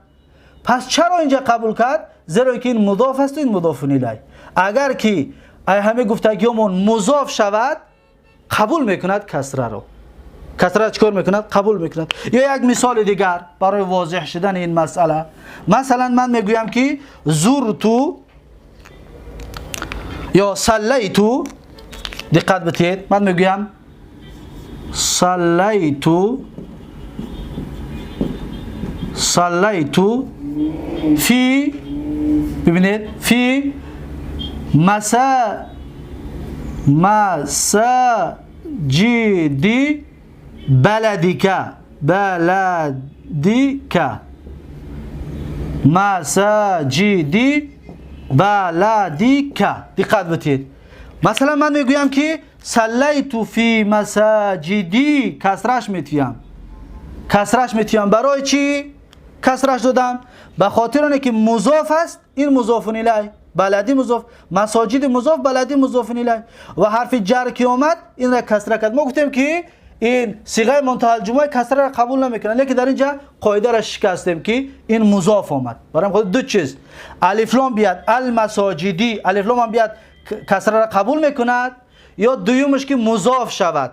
Пас чаро инҷа қабул кард? Зеро ки ин мудоф асту ин мудофун илай. Агар ки ай ҳаме гуфтагиёмон музоф шавад, қабул мекунад касраро. Касраро чикор мекунад? Қабул мекунад. Ё як мисоли дигар барои возеҳ шудани ин масъала. Масалан ман мегӯям ки зурту ё саллайту. Диққат битед, ман мегӯям саллайту, саллайту фи, бибинед, фи маса масаҷиди баладика, баладика, масаҷиди баладика. Диққат битед. Масалан ман мегӯям ки саллайту фи масаҷиди, касраш метиҳам. Касраш метиҳам. Барои чӣ касраш додам? به خاطر اینکه مضاف است، این مضاف الیه، بلدی مضاف، مساجد مضاف، بلدی مضاف الیه و حرف جر که آمد این را کسره کرد. ما گفتیم که این صیغه منتهی الجموع کسره را قبول نمیکنه، لیکن در اینجا قاعده را شکستیم که این مضاف آمد. برای خود دو چیز، الف لام بیاد المساجدی، الف لام هم بیاد کسره را قبول میکند، یا دویمش که مضاف شود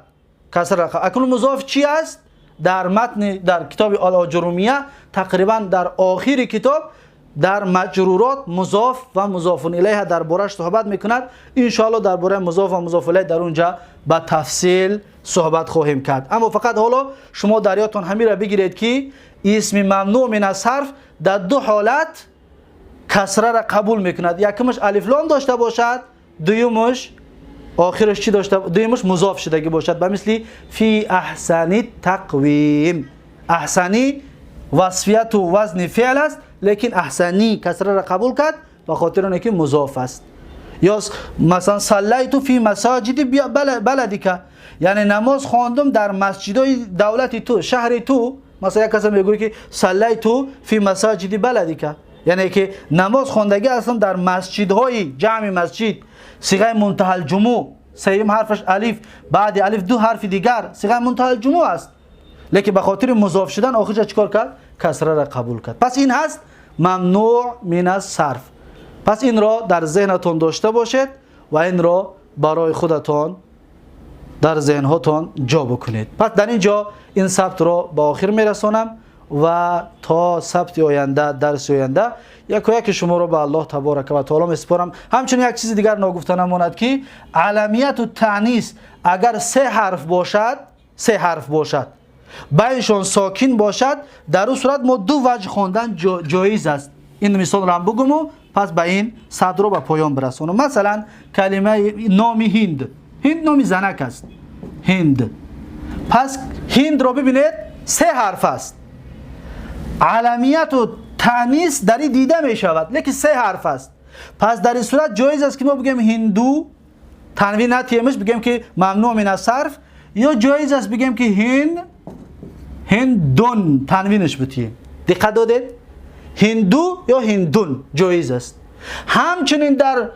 کسره را. اکنون مضاف چی است؟ در متن، در کتاب الاجرومیه تقریبا در آخر کتاب در مجرورات مضاف و مضاف الیه دربارش صحبت میکند. ان شاء الله درباره مضاف و مضاف الیه در اونجا به تفصیل صحبت خواهیم کرد. اما فقط حالا شما در یادتان همین را بگیرید که اسم ممنوع من الصرف در دو حالت کسره را قبول میکند. یکمش الف لام داشته باشد، دویمش آخرش چی داشته، دویمش مضاف شدگی باشد، به مثل فی احسن تقویم. احسنی وصفیت و وزن فعل است، لیکن احسنی کسره را قبول کرد به خاطر اینکه مضاف است. یا مثلا صلیت فی مساجد بلدک، یعنی نماز خواندم در مسجدهای دولت تو، شهر تو. مثلا یک کس میگوید که صلیت فی مساجد بلدک، یعنی که نماز خواندگی هستم در مسجدهای جمع مسجد، صیغه منتهی الجموع، سیم حرفش الف، بعد الف دو حرف دیگر، صیغه منتهی الجموع است، لیکن به خاطر مضاف شدن آخرش چیکار کرد؟ کسره را قبول کرد. پس این هست ممنوع من الصرف. پس این را در ذهنتان داشته باشید و این را برای خودتان در ذهنهاتان جا بکنید. پس در اینجا این ثبت را به آخر میرسانم و تا ثبت آینده، درس آینده، یک و یک شما را به الله تبارک و تعالی میسپارم. همچنین یک چیز دیگر ناگفته نماند که علمیت و تعنیس اگر سه حرف باشد، سه حرف باشد، بینشان ساکن باشد، در اون صورت ما دو وجه خواندن جایز است. این مثال را هم بگم و پس به این صدر رو به پایان برسانم. مثلا کلمه نام هند، هند نام زنک است، هند. پس هند رو ببینید سه حرف است، علمیت و تعنیس در این دیده می شود، لیکن سه حرف است. پس در این صورت جایز است که ما بگیم هندو، تنوین نتیمش، بگیم که ممنوع من الصرف، یا جایز است بگیم که هند، هندون، تنوینش بتیم. دقت دادید؟ هندو یا هندون جایز است. همچنین در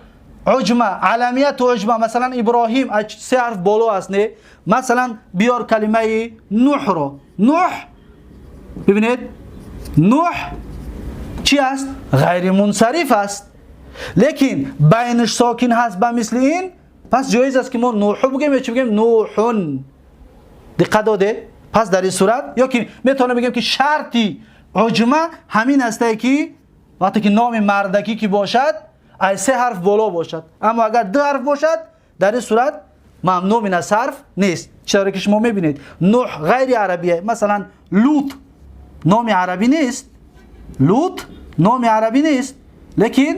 عجمه، علمیت و عجمه، مثلا ابراهیم از سه حرف بالا است، نه؟ مثلا بیار کلمه نوح رو، نوح ببینید، نوح چی است؟ غیر منصرف است، لیکن بینش ساکن هست به مثل این، پس جایز است که ما نوح بگیم یا چی بگیم؟ نوحون. دقت داده؟ پس در این صورت یا که میتونم بگم که شرطی عجمه همین است که وقتی که نام مردکی که باشد از سه حرف بالا باشد، اما اگر دو حرف باشد در این صورت ممنوع من الصرف نیست. چرا که شما میبینید نوح غیر عربیه، مثلا لوط نام عربی نیست، لوط نام عربی نیست، لیکن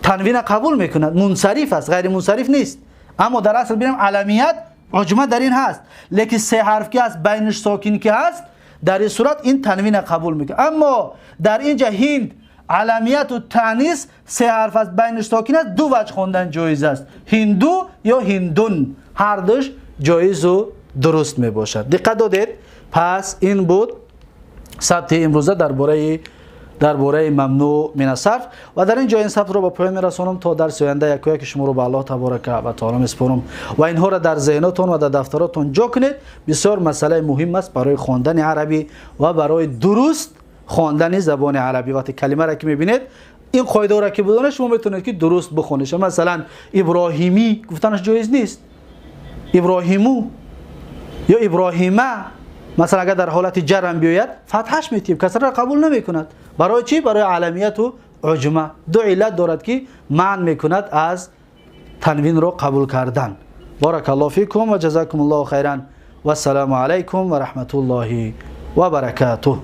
تنوین قبول میکند، منصرف است، غیر منصرف نیست. اما در اصل ببینیم علمیت عجمه در این هست، لیکن سه حرف که هست بینش ساکن که هست، در این صورت این تنوین قبول میکنه. اما در اینجا هند علمیت و تعنیس سه حرف است، بینش ساکن است، دو وجه خواندن جایز است، هندو یا هندون، هر دوش جایز و درست می باشد. دقت دادید؟ پس این بود ثبت امروزه درباره ممنوع من الصرف و در اینجا این ثبت رو به پایان میرسانم تا درس آینده یک یک شما رو به الله تبارک و تعالی میسپارم و اینها را در ذهنتون و در دفتراتون جا کنید. بسیار مسئله مهم است برای خواندن عربی و برای درست خواندن زبان عربی. وقتی کلمه را که میبینید این قاعده را که بدونید شما میتونید که درست بخونید. مثلا ابراهیمی گفتنش جایز نیست، ابراهیمو یا ابراهیمه مثلا اگر در حالت جر هم بیاید فتحش میتیم، کسره را قبول نمیکند. برای چی؟ برای علمیت و عجمه. دو علت دارد که منع میکند از تنوین را قبول کردن. بارک الله فیکم و جزاکم الله خیرا و السلام علیکم و رحمت الله و برکاته.